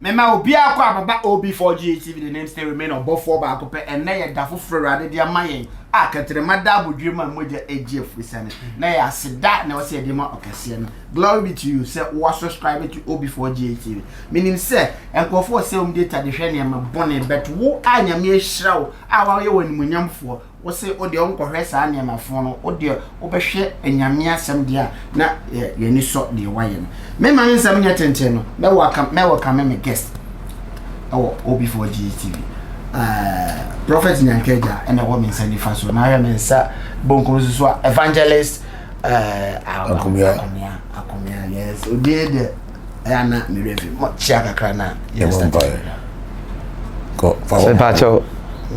Mema obiara kɔ ababa OB4GHTV the name still remain ɔbɔfoɔ baako pɛ ɛnnɛ yɛ da foforɔ awurade de ama yɛn a kɛtrɛma da abodwe mu a mogya agye afurisane na yɛ aseda na ɛwɔ sɛ yɛde ma ɔkɛseɛ no glory be to you sɛ wa subscribe to OB4GHTV menim sɛ nkurɔfoɔ sɛ wɔn data de hwɛ nneɛma bɔne but wo a nyame ahyira wo a wayɛ wɔ animuonyamfoɔ Wo se wo deɛ wonkɔhwɛ saa nneɛma fo no, wo deɛ wobɛhwɛ anyame asɛm deɛ a, na yɛn ani sɔ deɛ woayɛ no. Me ma me nsɛm nyɛ tenten no, mɛ welcome, mɛ welcome me guest ɛwɔ OB4 GTV. Uh, eh, Prophet Nyanka Agya ɛna ɛwɔ me nsa nifa so, na ahwɛ me nsa bonkum so so a Evangelist uh, Akomea, Akomea, Akomea, yes, odin deɛ ɛyɛ ana me werɛ fi mo kyia kakra na yɛ start kɔ fa wɔ mpakyɛw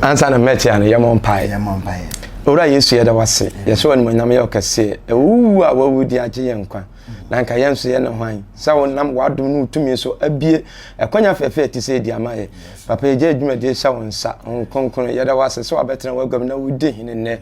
ansa na mɛkyia no yɛmɔ mpaeɛ yɛmɔ mpaeɛ owura yesu yɛda wase yɛsɛ wɔ animonyam yɛ ɔkɛseɛ ɛwuwu a wawu di agye yɛn nkwa na nka yɛn nso yɛ ne hwan sɛ wonam w'adom ne wo tumi so abie ɛkwanya fɛfɛ ɛte sɛ ɛdi ama yɛ papa yɛgya adwumadie hyɛ wo nsa honhom kronkron yɛda wase sɛ wabɛtena w'aguam na wodi hene nnɛ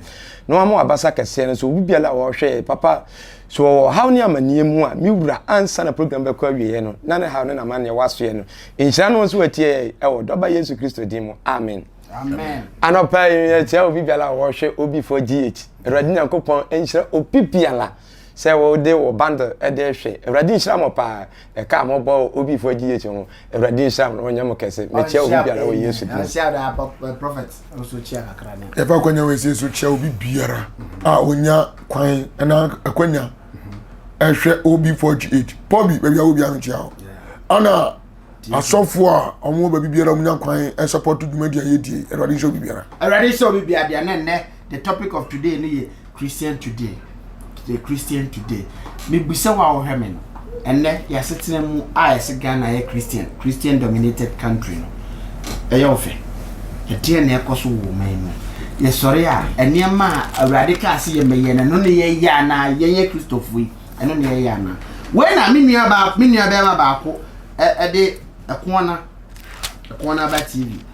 na wama wabasa kɛseɛ no so obi biara a wɔhwɛ yɛ papa So ɔwɔ ɔhaw ne amanneɛ mu a, me wura, ansa na program bɛkɔ awieɛ no, na ne haw ne n'amanneɛ wasoɛ no. Nhyira ne wo nso watie yɛn ɛwɔ Dɔba Yesu Kristo din mu. Amen. Amen. Anɔpa yi yɛkyia obi biara a wɔhwɛ OB4GH. Awurade Nyankopɔn nhyira obi biara sɛ wode wo bundle de hwɛ. Awurade nhyira mo paa. Ɛka a mobɔ wɔ OB4GH ho. Awurade nhyira mo na ɔnyɛ mo kɛse. Mekyia obi biara wɔ Yesu din mu. Prophet nso kyia kakra ne. Yɛfa akwanya wɔ esi so kyia obi biara a onya kwan na akwanya ɛhwɛ OB48 pɔbi baabi a obi ano kyia hɔ. Ana asɔfo a wɔn wɔ baabi biara wɔn nya kwan ɛsɔpɔto dwumadi a yɛdie Awurade nhyɛ obi biara. Awurade nhyɛ obi biara deɛ ne nnɛ the topic of today no yɛ Christian Today The Christian Today Mebisa wo a wohwɛ me no, ɛnnɛ yɛasetena mu a yɛse Ghana yɛ Christian, Christian dominated country no, ɛyɛ wo fɛ? Ɛdeɛn na ɛkɔ so wɔ ɔman mu? Yɛsɔre a, nneɛma a Awurade kaa sɛ yɛmmɛyɛ no, ɛno na yɛyɛ anaa? Yɛnyɛ Kristofo yi, ɛno na yɛyɛ anaa? Wei na me nua baa, me nua bɛrima baako ɛde ɛkoɔna, ɛkoɔna ba TV.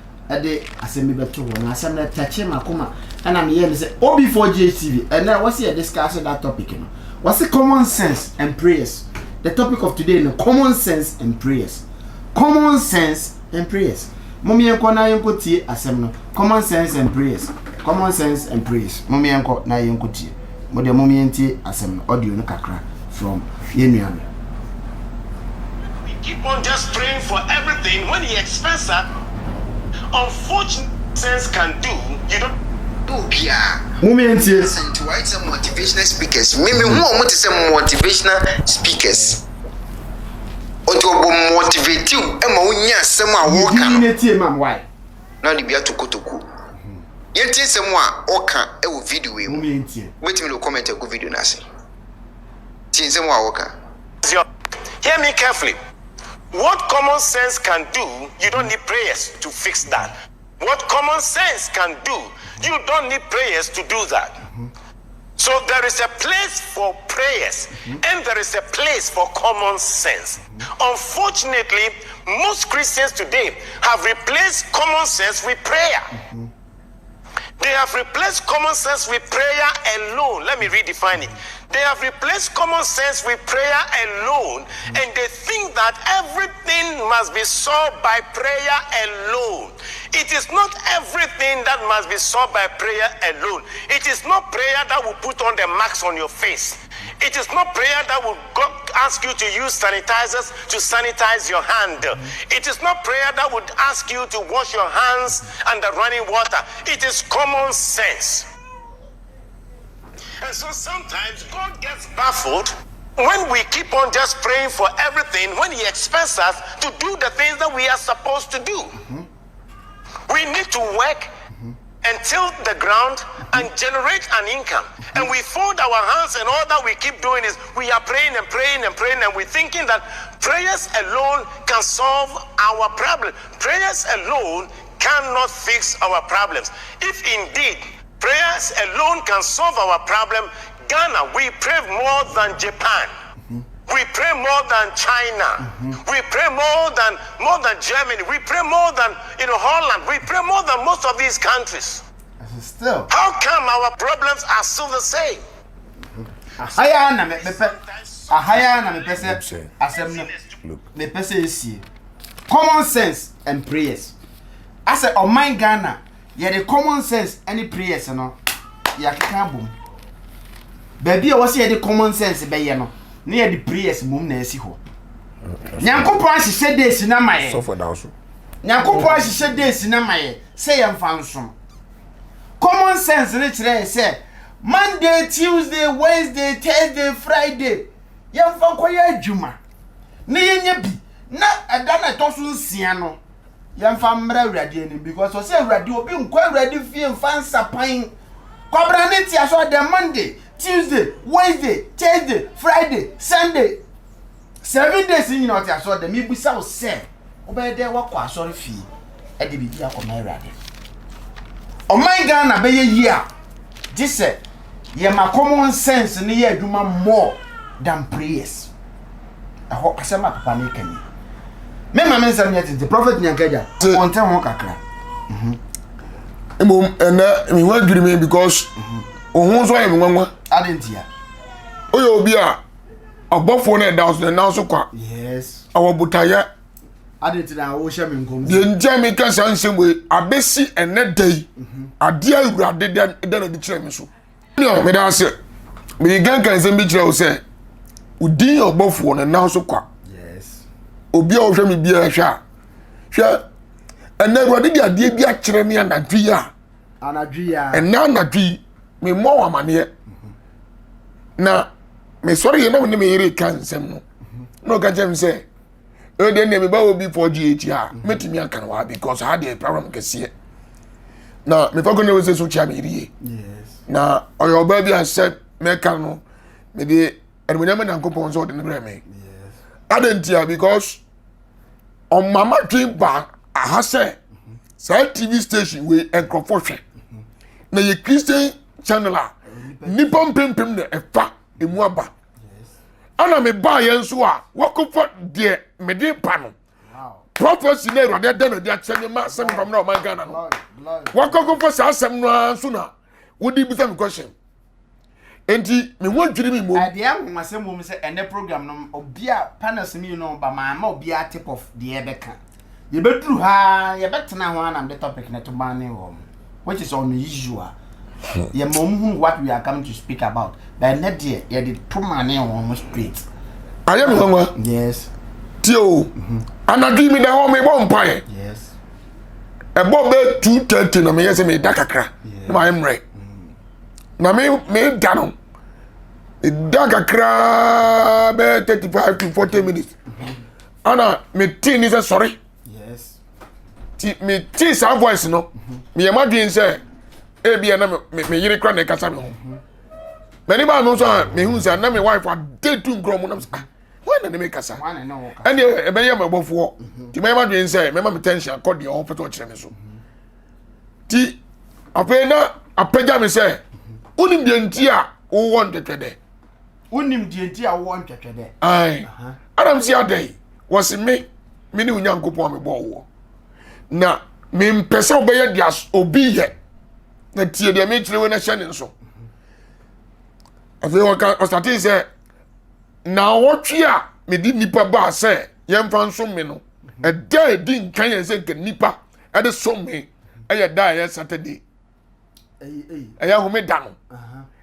de asɛm bi bɛto hɔ na asɛm no ɛtɛkye m'akoma ɛna meyɛ ne sɛ OB4GHTV ɛnɛ wɔsi yɛ discuss that topic no wɔsi common sense and prayers the topic of today no common sense and prayers common sense and prayers mom yɛnkɔ na yɛnkɔ tie asɛm no common sense and prayers common sense and prayers mom yɛnkɔ na yɛnkɔ tie mo deɛ mom yɛntie asɛm no audio no kakra from yɛn nua no. We keep on just praying for everything when he expects us unfortunately sense can do you don't. Obiara. Mom yɛntie. Nti wɔayɛ te sɛ motivational speakers. Me mehu wɔn te sɛ motivational speakers. Nti wɔbɔ motivate wo ma wonya asɛm a wɔreka no. Yɛ din na tie mam why. Na ɔde bi ato kotoku. Yɛntie nsɛm a ɔka wɔ video yi mu. Wobɛtumi de wo comment agu video no ase. Tie nsɛm a ɔka. Hear me carefully. What common sense can do, you don't need prayers to fix that. What common sense can do, you don't need prayers to do that. So there is a place for prayers and there is a place for common sense. Unfortunately, most Christians today have replaced common sense with prayer. They have replaced common sense with prayer alone. Let me redefine it. They have replaced common sense with prayer alone, and they think that everything must be solved by prayer alone. It is not everything that must be solved by prayer alone. It is not prayer that will put on the mask on your face. It is not prayer that will go ask you to use sanitizers to sanitize your hand. It is not prayer that would ask you to wash your hands under running water. It is common sense. And so sometimes God gets baffled when we keep on just praying for everything when He expects us to do the things that we are supposed to do. Mm-hmm. We need to work and till the ground and generate an income. And we fold our hands, and all that we keep doing is we are praying and praying and praying, and we're thinking that prayers alone can solve our problem. Prayers alone cannot fix our problems. If indeed prayers alone can solve our problem, Ghana, we pray more than Japan. We pray more than China. Mm-hmm. We pray more than more than Germany. We pray more than you know Holland. We pray more than most of these countries. Still. How come our problems are still the same? Ahaya na mepɛ ahaya na mepɛ sɛ asɛm no mepɛ sɛ esie. Common sense and prayers. Asɛ ɔman Ghana yɛde common sense ne prayers no yɛakeka abom. Baabi a wɔsɛ yɛde common sense bɛyɛ no na yɛde prayers mmom na asi hɔ. Nyankopɔn ahyehyɛ days no ama yɛ. Nyankopɔn ahyehyɛ days no ama yɛ sɛ yɛmfa nsom. Common sense no kyerɛ yɛ sɛ Monday, Tuesday, Wednesday, Thursday, Friday yɛmfa nkɔyɛ adwuma na yɛnya bi na ɛda no ɛtɔ so nsia no yɛmfa mmra Awurade anim because ɔsɛ Awurade obi nkɔ Awurade fie mfa nsapan. Kwabena ne te asɔre dɛm Monday, Tuesday, Wednesday, Thursday, Friday, Sunday. 7 days nyina ɔte asɔre dɛm. Mebisa wo sɛ wobɛyɛ dɛ woakɔ asɔre fie ɛde biribi akɔma Awurade. Ɔman Ghana bɛyɛ yie a gye sɛ yɛma common sense ne yɛ adwuma more than prayers. Ɛhɔ asɛm a papa ne ka ni. Mema me nsɛm nyɛ tente. Prophet Nyankagya, ɔnte ho kakra. Mmom ɛnɛ meho adwiri me because wo ho nso ayɛ me nwanwa. Ade ntia? Woyɛ obi a ɔbɔfoɔ no ɛda so na ɛnan so kwa. Yes. Ɔwɔ botaeɛ. Ade nti na wohyɛ me nkɔm. Deɛ nti a meka saa nsɛm wei abɛsi ɛnɛ da yi, adeɛ a Awurade da da no adi kyerɛ me so. Nea meda ase mede kankan nsɛm bi kyerɛ wo sɛ wo din yɛ ɔbɔfoɔ na ɛnan so kwa. Yes. Obi a ɔhwɛ me biara hwɛ a hwɛ ɛnɛ Awurade de adeɛ bi akyerɛ me anadwo yi a Anadwo yi a. Ɛnɛ anadwo yi memmɔ wɔ amaneɛ na mesɔre yɛ na me ne me yere ka nsɛm no na ɔka kyerɛ me sɛ ɛyɛ deɛ nea meba wɔ bi 4gh a mɛtumi aka no waa because ha deɛ problem kɛseɛ na mefa kɔ ne wɔ sɛ so kyia me yere yie na ɔyɛ ɔbaa bi a sɛ mɛka no mede animuonyam ma Nyankopɔn sɛ ɔde no brɛ me. Adɛn ntia? Because ɔma madwen ba aha sɛ saa TV station wei nkurɔfoɔ hwɛ na yɛ Christian channel a nnipa mpempem na ɛfa emu aba. Ɛna mebaa yɛn nso a wɔkɔfa deɛ mede ba no prophecy na Awurade ada no adi akyerɛ me ma asɛm fam na ɔman Ghana no wɔkɔkɔfa saa asɛm no ara nso na wode bisa me question. Nti me ho adwiri me mmom. Ɛdeɛ anwanwasɛm wɔ mu sɛ ɛnɛ program no obi a panels mmienu no ba maa ma obiara tip off deɛ ɛbɛka. Yɛbɛduru ha yɛbɛtena ho anam de topic no to ban ne wɔn, which is unusual. Yɛma wɔn hu what we are coming to speak about, but ɛnɛ deɛ yɛde to ma ne wɔn straight. Ayɛ me nwanwa. Yes. Tie o, anadwo yi meda hɔ mebɔ mpaeɛ. Yes. Ɛbɔ bɛyɛ 2:30 na meyɛ sɛ meda kakra na mayɛ mmerɛ. Na me meda no meda kakraa bɛyɛ 35 to 40 minutes ana metee ni sɛ sɔre. Yes. Ti metee saa voice no meyɛ m'adwene sɛ ebia na me yere kora na ɛkasa me ho. M'ani baa me nso a mehu sɛ na me wife ade tu nkorɔ mu nam sɛ ah wɔn na ne me kasa ɛne ɛbɛyɛ ma ɛbɔfoɔ nti mɛyɛ m'adwene sɛ mɛma me tension akɔ deɛ ɔpɛ sɛ ɔkyerɛ me so. Ti afei na apagya me sɛ wonim deɛ nti a wowɔ ntwɛtwɛdɛ. Wonim deɛ nti a wowɔ ntwɛtwɛdɛ. Ae adam si adɛn wɔsi me ne Onyankopɔn a mebɔɔ woɔ na mempɛ sɛ wobɛyɛ deɛ obi yɛ na tie deɛ mekyerɛ wo na hyɛ ne nso. Afei ɔka ɔsate sɛ naawɔtwe a mede nnipa baa sɛ yɛmfa nsom me no ɛda a ɛdi nkan yɛn sɛ nka nnipa ɛde som me ɛyɛ da a ɛyɛ Saturday, ɛyɛ homeda no,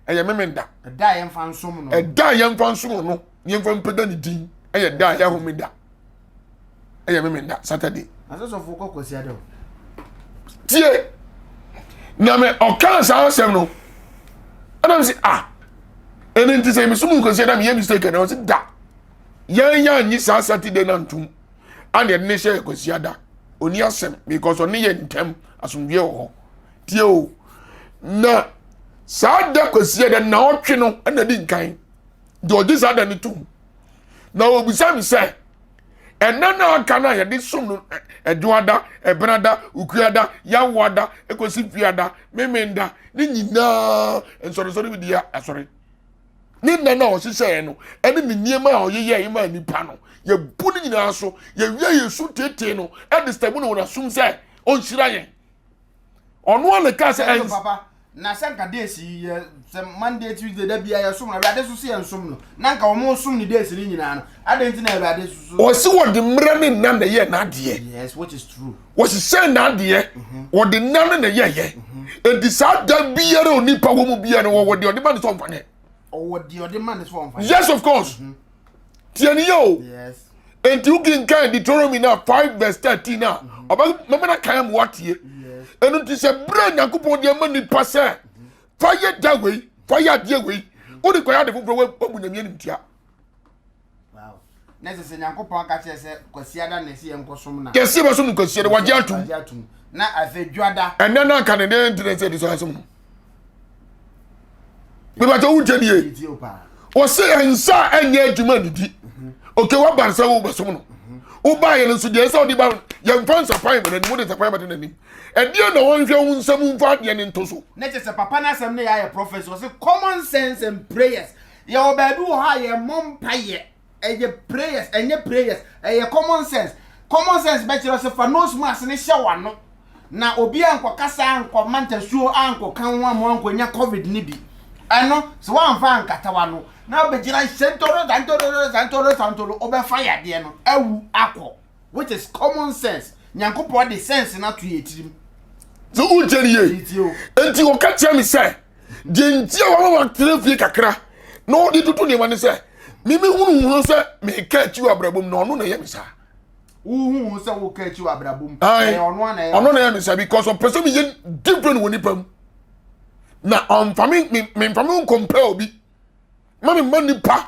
ɛyɛ memenda. Ɛda a yɛmfa nsom no, ɛda a yɛmfa nsom no yɛmfa mpagya ne din ɛyɛ da a ɛyɛ homeda, ɛyɛ memenda Saturday. Asɔsɔfo kɔ kwasi adɛ o. Tie na me ɔkaa saa asɛm no ɛna me sɛ ah ɛne nti sɛ mesom nkwasi ada meyɛ mistake ɛna ɔsɛ da yɛn yɛ anyi saa Saturday na ntom ana yɛde ne hyɛ kwasi ada oni asɛm because ɔne yɛ ntɛm asomdwoeɛ wɔ hɔ. Tie o, na saa da kwasi ada na ɔtwe no ɛna di nkan deɛ ɔgye saa da no tom na ɔbisa me sɛ ɛnna na aka no a yɛde som no ɛdwoada ɛbenada ukuada yawoada ekosi fiada memenda ne nyinaa nsɔresɔre bi di asɔre ne nna no a ɔhyehyɛɛ no ɛne ne nneɛma a ɔyeyɛɛ maa nipa no yɛbu ne nyinaa so yɛwia yɛn su tietie no ɛde sitɛmu no wɔn asom sɛ ɔnhyira yɛn ɔno a na kaa sɛ ɛnso papa. Na sɛ nka days yi yɛ sɛ Monday, Tuesday da bia yɛsom no, Awurade so sɛ yɛnsom no, na nka wɔn som ne days no nyinaa no, adɛn nti na Awurade so. Ɔsi wɔde mmerɛ ne nna na ɛyɛ n'adeɛ. Yes, which is true. Wɔhyehyɛ n'adeɛ, wɔde nna no na ɛyɛyɛ. Enti saa da biara onipa wɔ mu biara no wɔwɔ deɛ ɔde ma no sɛ ɔmfa nyɛ. Ɔwɔ deɛ ɔde ma no sɛ ɔmfa nyɛ. Yes, of course. Tie ne yɛ o. Yes. Enti wokenkan Deuteronomy na 5 verse 13 a, ɔbɛ mɛmɛ na kan mu watie. Ɛno nti sɛ berɛ a Nyankopɔn de ama nipa sɛ fa yɛ da wei, fa yɛ adeɛ wei, wode kɔyɛ ade foforɔ wabu Nyame animtia. Wow. Na ɛsɛ sɛ Nyankopɔn aka kyerɛ sɛ Kwasiada na ɛsɛ yɛn nkɔsom na. Yɛsi bɛsom no Kwasiada, wagye atom. Wagye atom. Na afei Dwada. Ɛnɛ na anka ne deɛ nti na ɛsɛ yɛde so asom no. Mebatɛ wo nkyɛn nie. Wɔse nsa a ɛnyɛ adwuma nidi. Oke waba nsa wo bɛsom no. Wobaeɛ no nso deɛ ɛsɛ ɔde ba yɛmfa nsapan ma n'anim wode nsapan bɛto n'anim. Ɛdeɛ na wɔnhwɛ wo nsam mfa adeɛ no nto so. Na kyerɛ sɛ papa no asɛm no yɛ ayɛ prophecy ɔse common sense and prayers yɛwɔ baabi wɔ hɔ a yɛmmɔ mpaeɛ ɛyɛ prayers ɛnyɛ prayers ɛyɛ common sense common sense bɛkyerɛ sɛ fa nose mask ne hyɛ w'ano na obi ankɔkasa ankɔma ntasuo ankɔka ho ama ankɔnya covid ne bi ɛno sɛ woamfa ankata w'ano na wobɛgyina santoro santoro santoro santoro wobɛfa yadeɛ no awu akɔ which is common sense nyankopɔn de sense no ato yɛ tirim sɛ wogyɛ ne yie enti wɔka kyerɛ me sɛ deɛ nti a wɔma matena fie kakra na ɔde toto nneɛma ne sɛ meme hunu ho sɛ meka akyi wɔ abrabɔ mu na ɔno na ɛyɛ me saa wohu sɛ woka akyi wɔ abrabɔ mu ɔno na ɛyɛ me saa because ɔpɛ sɛ meyɛ different wɔ nipa mu na ɔmfa me memfa me nkompɛ obi ma me ma nipa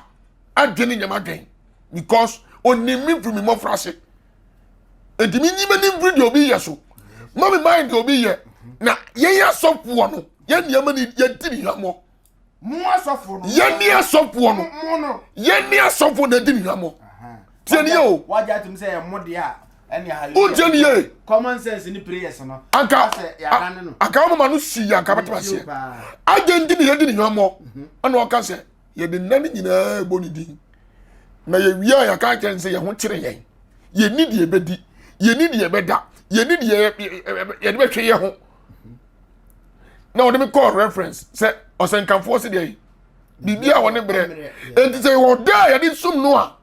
adwene nyɛ m'adwene because onim me firi me mmɔfra ase nti me nyi m'ani mfiri deɛ obi yɛ so ma me mind deɛ obi yɛ na yɛn asɔfoɔ no yɛn nneɛma ni yɛdi ne hwammɔ yɛn ni asɔfoɔ no yɛn ni asɔfoɔ na ɛdi ne hwammɔ tie ni yɛ o wagye atum sɛ yɛ mo deɛ a ɛne hallelujah wotie ni yɛ common sense ni prayers no anka anka wɔn mama no si yɛ anka bɛtɛ aseɛ agye nti ne yɛdi ne hwammɔ ɛna ɔka sɛ yɛde nna no nyinaa bɔ ne din na yɛwie a yɛka kyerɛ no sɛ yɛn ho kyerɛ yɛn yɛni deɛ yɛbɛdi yɛni deɛ yɛbɛda yɛni deɛ yɛde bɛhwɛ yɛn ho na ɔde me kɔɔ reference sɛ ɔsɛnkafoɔ si deɛ biribi a wɔne berɛ enti sɛ yɛwɔ da a yɛde som no a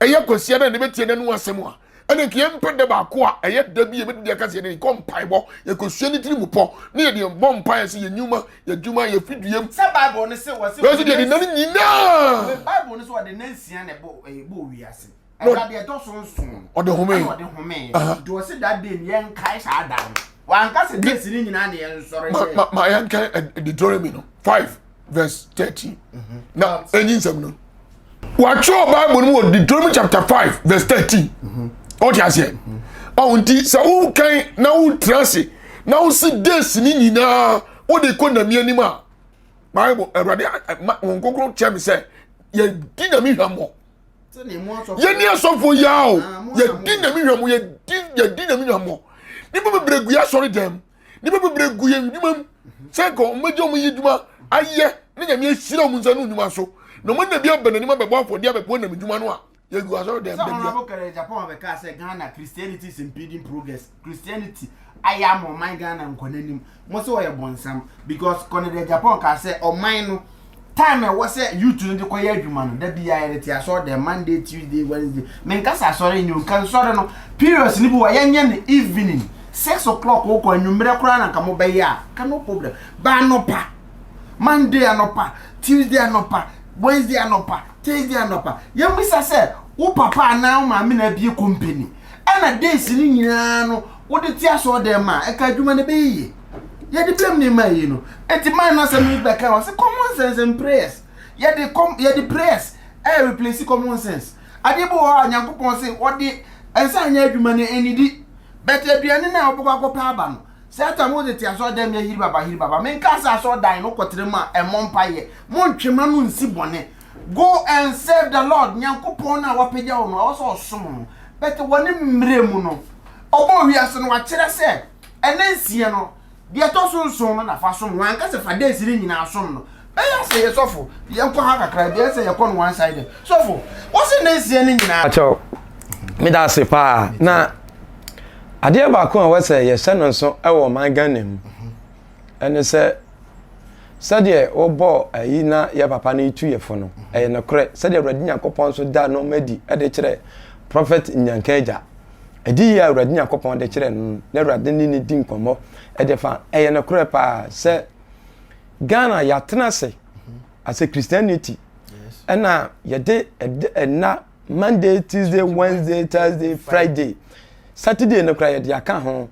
ɛyɛ kwasia na ne bɛtie n'ano asɛm a ɛna nka yɛmpɛ da baako a ɛyɛ da bi yɛbɛdidi aka sɛ yɛde kɔ mpaebɔ yɛkɔsua ne tiri mu pɔ ne yɛde bɔ mpaeɛ sɛ yɛn nnwuma yɛadwuma yɛfiduam sɛ bible no sɛ wɔ sɛ wɔsi deɛ de nna no nyinaa bible no sɛ wɔde nna nsia na ɛbɔ ɛbɔ wiase ɛda deɛ ɛtɔ so nson no ɔde home ɛna ɔde home nti wɔsi that day no yɛnkae saa da no wanka sɛ days no nyinaa na yɛnsɔre ma ma ma yɛnkae Deuteronomy no 5 verse 13 mhm. na ɛnyi nsɛm no wɔatwerɛ bible no mu wɔ Deuteronomy chapter 5 verse 13 ɔte aseɛ ɔho nti sɛ wokan na wotra ase na wosi days no nyinaa wode kɔ nyame anim a bible awurade ma wɔn nkonkron kyerɛ me sɛ yɛdi nyame hwammɔ yɛne asɔfoɔ yi a o ah, yɛdi nyame hwammɔ yɛdi yɛdi nyame hwammɔ nnipa bebree gu yɛ asɔre dɛm nnipa bebree gu yɛn nnwuma mu sɛ nka wɔn bɛgye wɔn yi adwuma ayɛ ne nyame ahyira wɔn nsa no nnwuma so na wɔn na bi aba n'anim abɛbɔ afɔdeɛ abɛbɔ nam adwuma no a yɛgu asɔre dɛm da bia. Sɛ Honorable Japan bɛka sɛ Ghana Christianity is impeding progress Christianity ayɛ ama ɔman Ghana nkɔ n'anim mo sɛ ɔyɛ bɔnsam because Kennedy Japan kaa sɛ ɔman no time ɛwɔ sɛ youth no de kɔyɛ adwuma no da biara yɛde te asɔre dɛm Monday Tuesday Wednesday menkasa asɔre nyɛ nka nsɔre no periods no bi wɔ yɛnyɛ no evening 6 o'clock wokɔ anwummerɛ koraa na nka mobɛyɛ a ka no problem ba anɔpa Monday anɔpa Tuesday anɔpa Wednesday anɔpa Thursday anɔpa yɛmmisa sɛ wo papa anaa wo maame na abie company ɛna days no nyinaa no wode te asɔre dɛm a ɛka adwuma no ɛbɛyɛ yie yɛde blame ne ma yi no eti man no asɛm yi bɛka wɔ sɛ common sense and prayers yɛde com yɛde prayers ɛyɛ replace common sense adeɛ bi wɔ hɔ a nyankopɔn se wɔde nsa nyɛ adwuma no ɛnidi but aduane no a wobɛkɔ akɔpɛ aba no sɛ atam wode te asɔre dɛm yɛ hiri baba hiri baba menka sɛ asɔre dan no kɔtere mu a ɛmmɔ mpa yɛ montwe ma no nsi bɔne go and serve the lord nyankopɔn no a wapagya wo no ɛwɔ sɛ ɔsom no but wɔ ne mmerɛ mu no ɔbɔ wiase no wakyerɛ sɛ ɛnɛ nsia no deɛ ɛtɔ so nson no na fa som no wanka sɛ fa days no nyinaa som no bɛyɛ sɛ yɛ sɔfo yɛnkɔ ha kakra bi ɛsɛ yɛkɔ no one side sɔfo wɔsɛ nɛ nsia no nyinaa. Akyɛw meda ase paa na adeɛ baako a wɔsɛ yɛhyɛ no nso wɔ ɔman Ghana mu ɛne sɛ. Sɛdeɛ wobɔɔ ayi na yɛ papa no retu yɛ fo no, ɛyɛ nokorɛ. Sɛdeɛ Awurade Nyankopɔn nso da nnoɔma adi de kyerɛ Prɔfɛt Nyanka Agya. Adiyie a Awurade Nyankopɔn de kyerɛ no no, na Awurade ne no di nkɔmmɔ de fa. Ɛyɛ nokorɛ paa sɛ Ghana yɛatena ase as a Christianity ɛna yɛde ɛnna Monday, Tuesday, Wednesday, Thursday, Friday, Saturday no koraa yɛde aka ho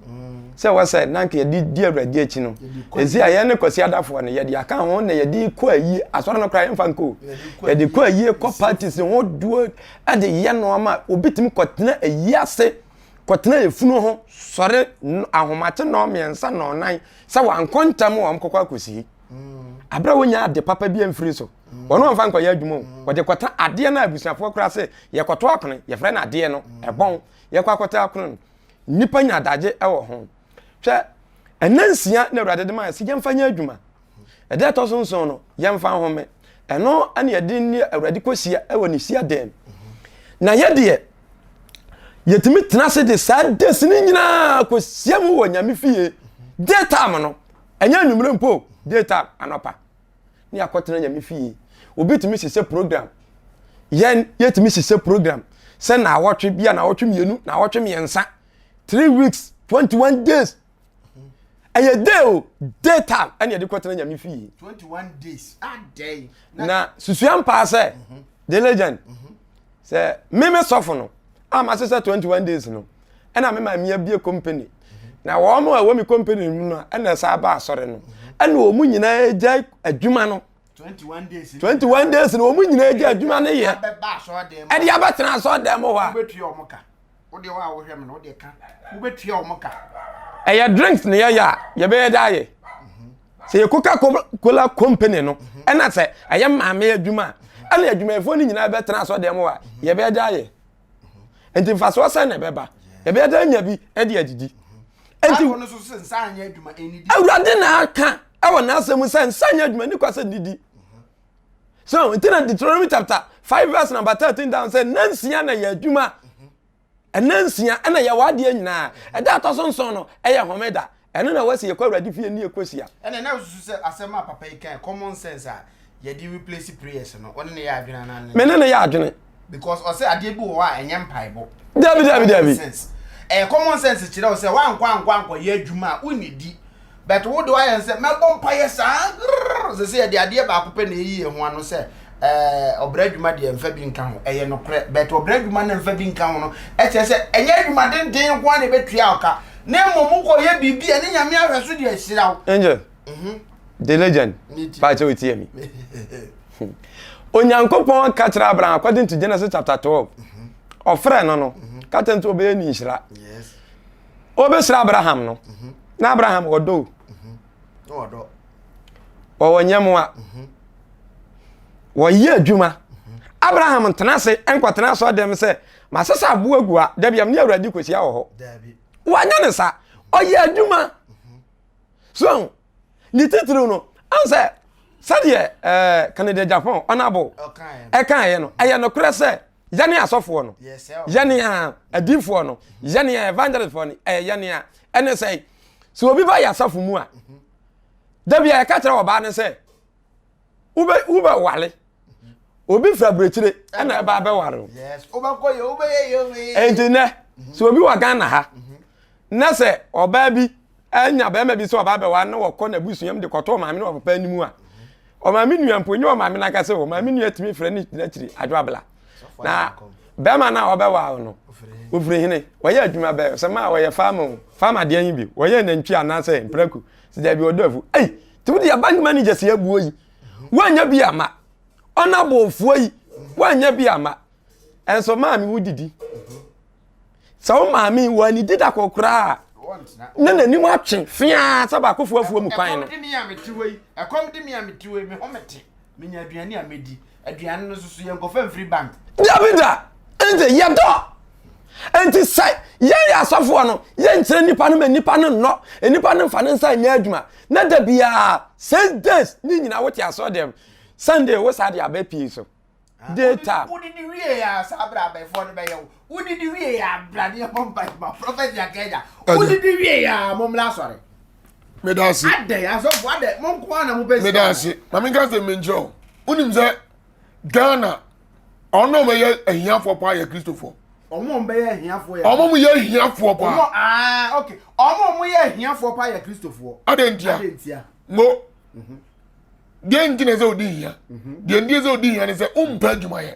sɛ wɔ sɛ na nka yɛde di awurade akyi no ɛsi a yɛn ne kwasi adafoɔ no yɛde aka ho na yɛde kɔ ayie asɔre no koraa yɛmfa nkɔ yɛde kɔ ayie kɔ parties ho doɔ ɛde yɛ nneɛma obi tumi kɔtena ayie ase kɔtena efunu ho sɔre ahomakye nnɔɔ mmiɛnsa nnɔɔnan sɛ wankɔ ntɛm wɔn kɔkɔ akɔsie abere a wonya ade papa bi amfiri so wɔn wɔn fa nkɔyɛ adwuma o wɔde kɔta adeɛ no a abusuafoɔ koraa sɛ yɛkɔtɔ akono yɛfrɛ no adeɛ no ɛbɔn yɛkɔ akɔtɔ akono no nnipa nya adagye wɔ ho hwɛ ɛnna nsia na awurade de ma yɛ sɛ yɛmfa nyɛ adwuma ɛda ɛtɔ so nson no yɛmfa nhome ɛno ɛne yɛde ne awurade kɔhyia ɛwɔ ne hyia dɛm na yɛ deɛ yɛtumi tena ase de saa days no nyinaa kɔhyia mu wɔ nyame fie day time no ɛnyɛ anwummerɛ mpo day time anɔpa ne akɔtena nyame fie obi tumi hyehyɛ program yɛn yɛtumi hyehyɛ program sɛ naawɔtwe bia naawɔtwe mmienu naawɔtwe mmiɛnsa 3 weeks 21 days ɛyɛ day o day time ɛne yɛde kɔtena nyame fie 21 days adɛn na susua mpaa sɛ the legend sɛ meme sɔfo no a ma sesɛ 21 days no ɛna me maame abie company na wɔn a ɛwɔ mi company mu no ɛna ɛsa aba asɔre no ɛna wɔn nyinaa gya adwuma no 21 days 21 days no wɔn nyinaa gya adwuma no yɛ abɛba asɔre ɛde abɛtena asɔre dan mu hɔ a wobɛtua ɔmo ka wodeɛ wɔ a wohwɛ me no wodeɛ ka wobɛtua ɔmo ka ɛyɛ drinks ne yɛyɛ a yɛbɛyɛ de ayɛ sɛ yɛ coca cola company no ɛna sɛ ɛyɛ maame adwuma a ɛna adwumayɛfoɔ no nyinaa bɛtena asɔre dan mu hɔ a yɛbɛyɛ de ayɛ nti mfasoɔ sɛn na ɛbɛba yɛbɛyɛ de anya bi ɛde adidi nti Bible no so sɛ nsa anyɛ adwuma ɛnidi awurade na aka ɛwɔ n'asɛm mu sɛ nsa nyɛ adwuma ni kwa sɛ didi so nti na Deuteronomy chapter 5 verse number 13 down sɛ nansia na yɛ adwuma ɛna nsia ɛna yɛ w'adeɛ nyinaa ɛda atɔ so nson no ɛyɛ homeda ɛno na wɔsi yɛkɔ awurade fie ne yɛkɔ sia ɛna na wosusu sɛ asɛm a papa yi kan common sense a yɛde replace prayers no ɔne ne yɛ adwene anaa me ne ne yɛ adwene because ɔsɛ adeɛ bi wɔ hɔ a ɛnyɛ mpaebɔ dabi dabi dabi sense ɛyɛ common sense kyerɛ wo sɛ woankɔ ankɔ ankɔyɛ adwuma a wonnidi but wo de woayɛ sɛ mɛbɔ mpayɛ saa grrr sɛ sɛ yɛde adeɛ baako pɛ na ɛyi yɛn ho ano sɛ ɛɛ ɔbrɛ adwuma deɛ mfa bi nka ho ɛyɛ nokorɛ but ɔbrɛ adwuma no mfa bi nka ho no ɛkyerɛ sɛ ɛnyɛ adwuma denden nko ara na ɛbɛtua wo ka na mmom wokɔyɛ biribi a ne nyame ahwɛ so de ahyira wo Angel the legend paakyɛ otie mi onyankopɔn ka kyerɛ Abraham according to Genesis chapter 12 ɔfrɛ no ka kyerɛ no sɛ ɔbɛyɛ ne nhyira yes ɔbɛhyira Abraham no na Abraham ɔdɔ o na ɔdɔ ɔwɔ nyɛmoa wɔyɛ adwuma Abraham ntena ase nkɔtena asɔ dɛm sɛ masesa aboa gu a dabi am ne awurade kɔhyia wɔ hɔ daabi wanyɛ ne sa ɔyɛ adwuma so ne titiriw no ansɛ sɛdeɛ ɛɛ Kennedy Agyapong ɔnabo ɔkaeɛ ɛkaeɛ no ɛyɛ nokorɛ sɛ yɛne asɔfoɔ no yes ɛ yɛne a adiifoɔ no yɛne a evangelistfoɔ no ɛyɛ yɛne a ɛne sɛ sɛ obi ba yɛ asafo mu a dabi a yɛka kyerɛ ɔbaa no sɛ wobɛ wobɛwale obi fira aburokyire ɛna ɛba abɛware o yes wobɛkɔ yɛ wobɛyɛ yɛ wobɛyɛ nti nɛ sɛ obi wɔ Ghana ha na sɛ ɔbaa bi anya bɛrima bi sɛ ɔbaa bɛware na wɔkɔ n'abusua mu de kɔtɔ ɔmaame ne ɔpapa anim a ɔmaame nua mpo nye ɔmaame n'ankasa o ɔmaame nua tumi frɛ ne gyina akyiri adwo abla na bɛrima no a ɔbɛware no ofiri hene wɔyɛ adwuma bɛɛ sɛ maa wɔyɛ farmer o farmer deɛ yi bi wɔyɛ nantwi anaasɛ mprako sɛ dabi ɔdɔ afu ei tumi de bank manager si abuo yi wɔanya bi ama ɔnabɔfoɔ yi wɔanya bi ama ɛnso maame wo didi sɛ wo maame wɔ ani dida kɔ koraa na n'anim atwe fiaa sɛ baako fuafuo mu kwan no ɛkɔm de me a mete hɔ yi ɛkɔm de me a mete hɔ yi me ho mete menya aduane a medi aduane no soso yɛn nkɔfa mfiri bank dabi da nti yɛdɔ nti sɛ yɛn yɛ asɔfoɔ no yɛnkyerɛ nipa no ma nipa no nnɔ nipa no mfa ne nsa nyɛ adwuma na da biara 6 days ne nyinaa wote asɔ dɛm Sunday wo saa de aba pii so data wodidi wie ya saa bere abɛɛfoɔ no bɛyɛ wo wodidi wie ya abradeɛ bɔ mpa ma prophet yakɛgya wodidi wie ya mommra asɔre. Meda ase. Adɛn asɔfo adɛn mo nko ara na mo pɛ sika. Meda ase. Ma menka sɛ menkyerɛ wo. Wonim sɛ Ghana ɔno a wɔyɛ ahiafoɔ paa yɛ Kristofoɔ. Ɔmo a wɔbɛyɛ ahiafoɔ yɛ. Ɔmo yɛ ahiafoɔ paa. Ɔmo aa okay. Ɔmo a wɔyɛ ahiafoɔ paa yɛ Kristofoɔ. Adɛn ntia? Adɛn ntia? Mo. Mhm. Deɛ nti na sɛ odi hia. Mhm. Deɛ nti sɛ odi hia ne sɛ wompɛ adwuma yɛ.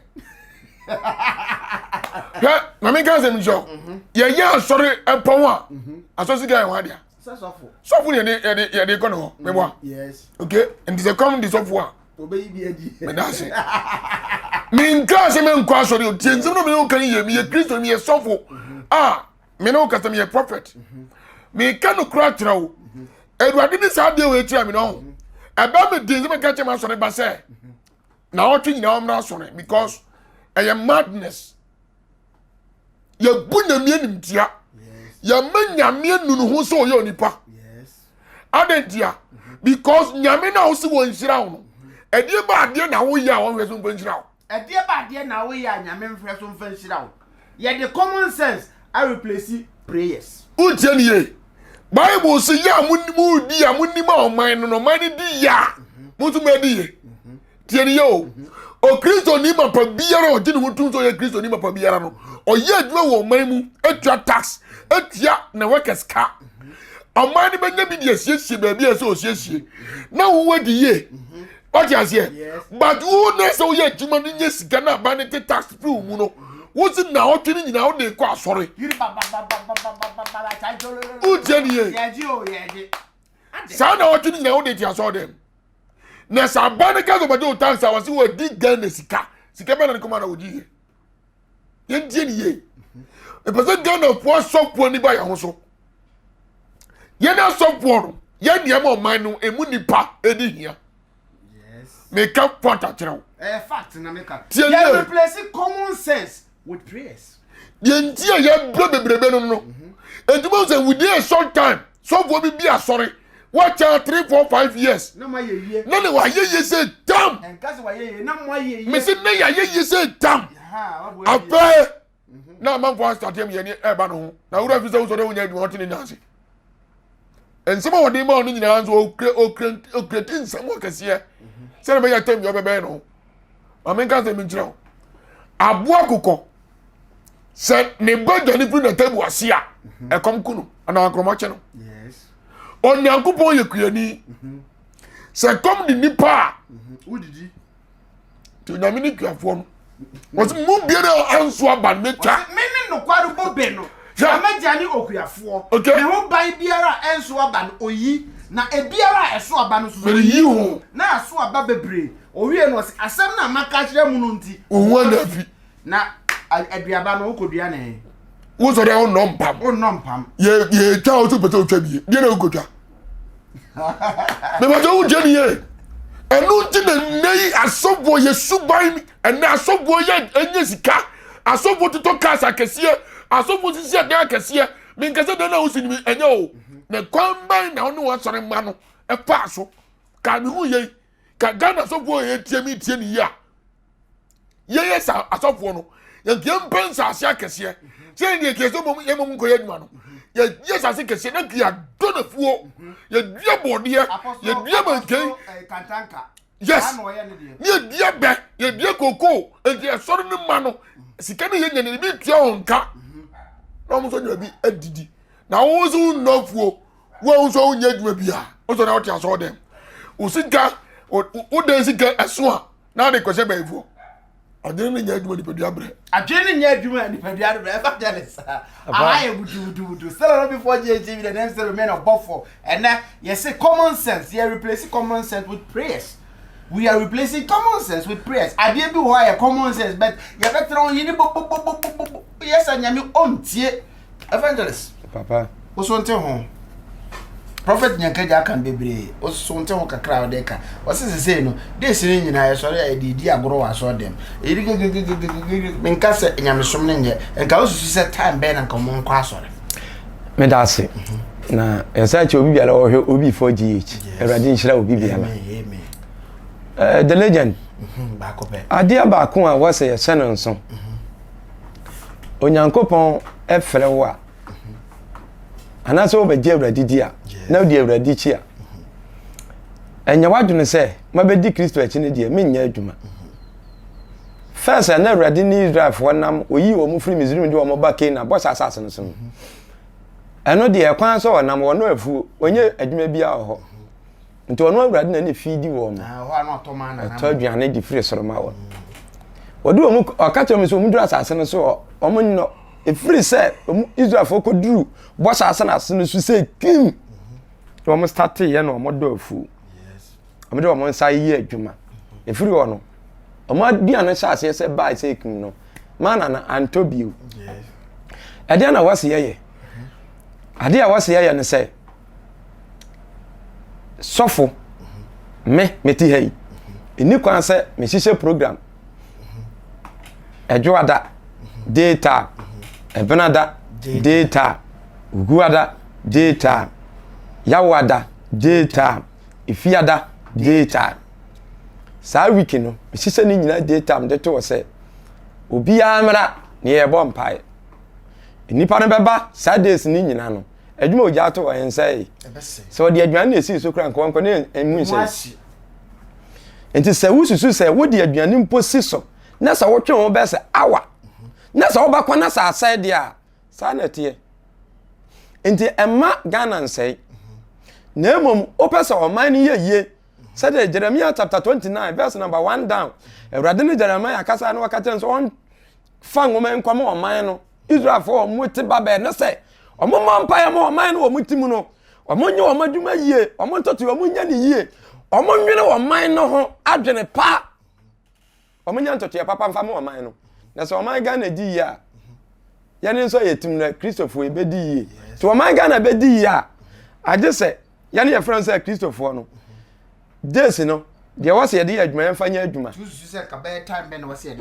Hwɛ na menka asɛm nkyerɛ wo. Mhm. Yɛyɛ asɔre ɛpɔn a asɔre sika yɛ ho adea. Sɔfo ne yɛde yɛde yɛde kɔ ne hɔ. Meboa. Okay nti sɛ kɔm de sɔfo a. Obeyi bi adi. Meda ase. Menka sɛ menkɔ asɔre o. Tie nsɛm na mene wo ka no yie. Meyɛ Kristo, meyɛ sɔfo. A mene wo kasa meyɛ prophet. Meka no kora kyerɛ wo. Awurade ne saa adeɛ wei kyerɛ me no ho. Ɛbɛ me den sɛ meka kyerɛ m'asɔre ba sɛ na ɔtwe nyinaa ɔmmra asɔre because ɛyɛ madness. Yɛbu nyame animtia. Yɛma nyame nu ne ho sɛ ɔyɛ onipa. Adɛn ntia? Because nyame no a wosi wɔ nhyira wo no, ɛdeɛ ba adeɛ na woyɛ a wɔnhwɛ so mfa nhyira wo. Ɛdeɛ ba adeɛ na woyɛ a nyame nhwɛ so mfa nhyira wo. Yɛde common sense a replace prayers. Wotie ne yie? Bible se yɛ a modi a monim a ɔman no na ɔman no di yɛ a, mo nso moadi yie. Tie ne yie o. Okristoni mapa biara a ɔgye ne ho tom sɛ ɔyɛ Kristoni mapa biara no, ɔyɛ adwuma wɔ ɔman mu, atua tax, atua ne workers ka. Ɔman no bɛnya bi de asiesie baabi a ɛsɛ ɔsiesie na wo adi yie. Wate aseɛ? But wo na sɛ woyɛ adwuma no nyɛ sika na aban no te tax firi wo mu no, wo se na ɔtwe no nyinaa wode kɔ asɔre. Wotie ne yie? Saa na ɔtwe no nyinaa wode te asɔre dɛm. Na sɛ aban no ka sɛ ɔbɛgye wo tax a wɔse wɔadi Ghana sika. Sika bɛn na ne kɔma na wɔgye yɛ? Yɛntie ne yie. Mepɛ sɛ Ghanafoɔ asɔfoɔ ani ba yɛn ho so. Yɛn asɔfoɔ no, yɛn nneɛma ɔman no emu nipa edi hia. Meka fact akyerɛ wo. Ɛyɛ fact na meka. Tie Yɛ nie. replace common sense with prayers. Deɛ nti a yɛbrɛ bebrebe no no. Enti mo sɛ within a short time, sɔfoɔ bi bi asɔre, wakyɛ 3 4 5 years. Na mo ayɛ yie. Na ne wayɛ yie sɛ tam. Ɛnka sɛ wayɛ yie, na mo ayɛ yie. Mese ne yɛayɛ yie sɛ tam. Ha, waboa yie. Afei na amanfoɔ asate mu yɛne ɛba no ho. Na wura fi sɛ wosɔre wonya adwuma ɔte ne nan ase. Nsɛm a wɔde ma ɔno nyinaa nso okure okure okureti nsɛm akɛseɛ sɛdeɛ bɛyɛ tɛm deɛ ɔbɛbɛn no. Maame nka sɛ menkyerɛ wo. Aboa kokɔ sɛ ne ba dwane firi n'atabu ase a ɛkɔm ku no anaa akorɔma kyɛ no. Onyankopɔn yɛ kuani. Sɛ kɔm de nipa a nti onyame ne kuafoɔ no wɔsɛ mu biara anso aba no mɛtwa. Me ne nokware bobe no, na m'agya ne okuafoɔ. Okay. Me ho ban biara a ɛnso aba no, oyi, na ebiara a ɛso aba no nso so, Mereyi ho. Na aso aba bebree. Owiee no, ɔse, Asɛm no a maka akyerɛ mo no nti, Wo ho ana afi. Na aduaba no, wokɔdua no he? Wo sɔre a wonnɔ mpam. Wonnɔ mpam. Yɛ yɛtwa wo so pɛ sɛ wotwa bie. Deɛ na wokɔtwa. Mepɛ sɛ wogye ne yie. Ɛno nti na nnɛ yi asɔfoɔ yɛ suban ɛnɛ asɔfoɔ yɛ ɛnyɛ sika. Asɔfoɔ totɔ cars akɛseɛ. Asɔfoɔ sisi adan akɛseɛ. Menka sɛ dan no a wosi no bi ɛnyɛ o. Na kwan bɛn na wo ne w'asɔre mma no ɛfaa so. Ka mehu yei. Ka Ghana asɔfoɔ a yɛtie me tie ne yie a yɛyɛ sa asɔfoɔ no yɛnka yɛmpɛ nsaase akɛseɛ sɛ yɛn deɛ kɛse mmom yɛn mmom nkɔyɛ adwuma no yɛyɛ nsaase kɛseɛ na nka yɛadɔ nafuo yɛdua bɔɔdeɛ yɛdua mankan yes ne yɛdua bɛ yɛdua koko nti ɛsɔre no ma no sika no yɛnya no ebi tua wɔn ka na wɔn nso nya bi adidi na wɔn nso nnɔ afuo wɔn nso wonyɛ adwuma bi a wosɔ na wote asɔre dɛm wo sika wo dan sika ɛso a na ade kɔhyɛ bɛyifoɔ adwene no nyɛ adwuma nipadua brɛ adwene no nyɛ adwuma nipadua no brɛ evangelist aha yɛ butubutubutu still no before GHTV the name still remain ɔbɔfo ɛnɛ yɛse common sense yɛ replace common sense with prayers we are replacing common sense with prayers adeɛ bi wɔ hɔ a yɛ common sense but yɛbɛtena ho yɛni bobobobobo yɛ sɛ nyame ɔntie Evangelist. Papa. Woso nte ho. Prophet Nyankagya aka no bebree. Woso nte ho kakra a ɔde ka. Ɔse sesei no, days no nyinaa yɛsɔre a yɛde di agorɔ wɔ asɔre dɛm. Yɛde gegegegegege. Menka sɛ nyamesom no nyɛ. Nka wosusu sɛ time bɛn na nka wɔn nkɔ asɔre. Meda ase. Na yɛsan kyɛ obi biara ɔhwɛ obi for GH. Awurade nhyira obi biara. Amen. Uh, the legend. Mhm, baako pɛ. Adeɛ baako a wɔsɛ yɛhyɛ no nso. Onyankopɔn frɛ wo a, anaasɛ wobɛgye Awurade di a, na wodi Awurade akyi a, ɛnyɛ w'adwene sɛ mabɛdi Kristo akyi no deɛ menyɛ adwuma. First a na Awurade ne Israelfoɔ nam, oyii wɔn firi Misraim de wɔn ba Canaan, bɔhyɛ asase no so no. Ɛno deɛ ɛkwan sɛ ɔnam wɔn afuo, wɔnyɛ adwuma biara wɔ hɔ. Nti ɔno Awurade na ne fiidi wɔn. Ɔtɔ aduane de firi soro ma wɔn. Wɔde wɔn ɔka kyerɛ wɔn sɛ wɔn duru asase no so wɔn nnɔ. Efiri sɛ wɔn Israelfoɔ kɔduru bɔhyɛ asase no so sɛ kim. Na wɔn startee yɛ na wɔn dɔ afuo. Wɔn de wɔn nsa yɛ adwuma. Efiri hɔ no wɔn aduane hyɛ aseɛ sɛ baa sɛ kim no. Mana no antɔ bio. Ɛdeɛ na wɔsi yɛyɛ. Adeɛ a wɔsi yɛyɛ no sɛ. Sɔfo, me mete ha yi, ɛni kwan sɛ mehyehyɛ program ɛdwoada daytime, ɛbenada daytime, wukuada daytime, yawoada daytime, efiada daytime. Saa week no, mehyehyɛ ne nyinaa daytime de to hɔ sɛ obiara mmra na yɛbɔ mpaeɛ. Nnipa no bɛba saa days no nyinaa no. Adwuma a ogya ato hɔ ɛnsɛe. Sɛ ɔde aduane na esii so koraa nka wɔnkɔ ne emu nsɛe. Nti sɛ wosusu sɛ wode aduane mpo si so na sɛ wotwe ho bɛyɛ sɛ awa na sɛ wobɛkɔ na sɛ asɛe deɛ a saa na ɛteɛ. Nti ɛmma Ghana nsɛe. Na mmom wopɛ sɛ ɔman no yɛ yie sɛdeɛ Jeremiah chapter 29 verse number 1 down Awurade ne Jeremiah kasa na wɔka kyerɛ no sɛ ɔmfa nwoma nkɔma ɔman no Israelfoɔ a wɔte Babel no sɛ wɔmmɔ mpaeɛ ma ɔman no wɔn ti mu no, wɔnyɛ wɔn adwuma yie, wɔn ntoto wɔn nyɛ ne yie, wɔn nwene ɔman no ho adwene pa, wɔn nyɛ ntotoeɛ papa mfa ma ɔman no. Na sɛ ɔman Ghana di yie a, yɛn nso yɛ tim no Kristofoɔ yɛbɛdi yie. Sɛ ɔman Ghana bɛdi yie a, agye sɛ yɛne yɛfrɛ no sɛ Kristofoɔ no days no deɛ wɔsɛ yɛde yɛ adwuma yɛmfa nyɛ adwuma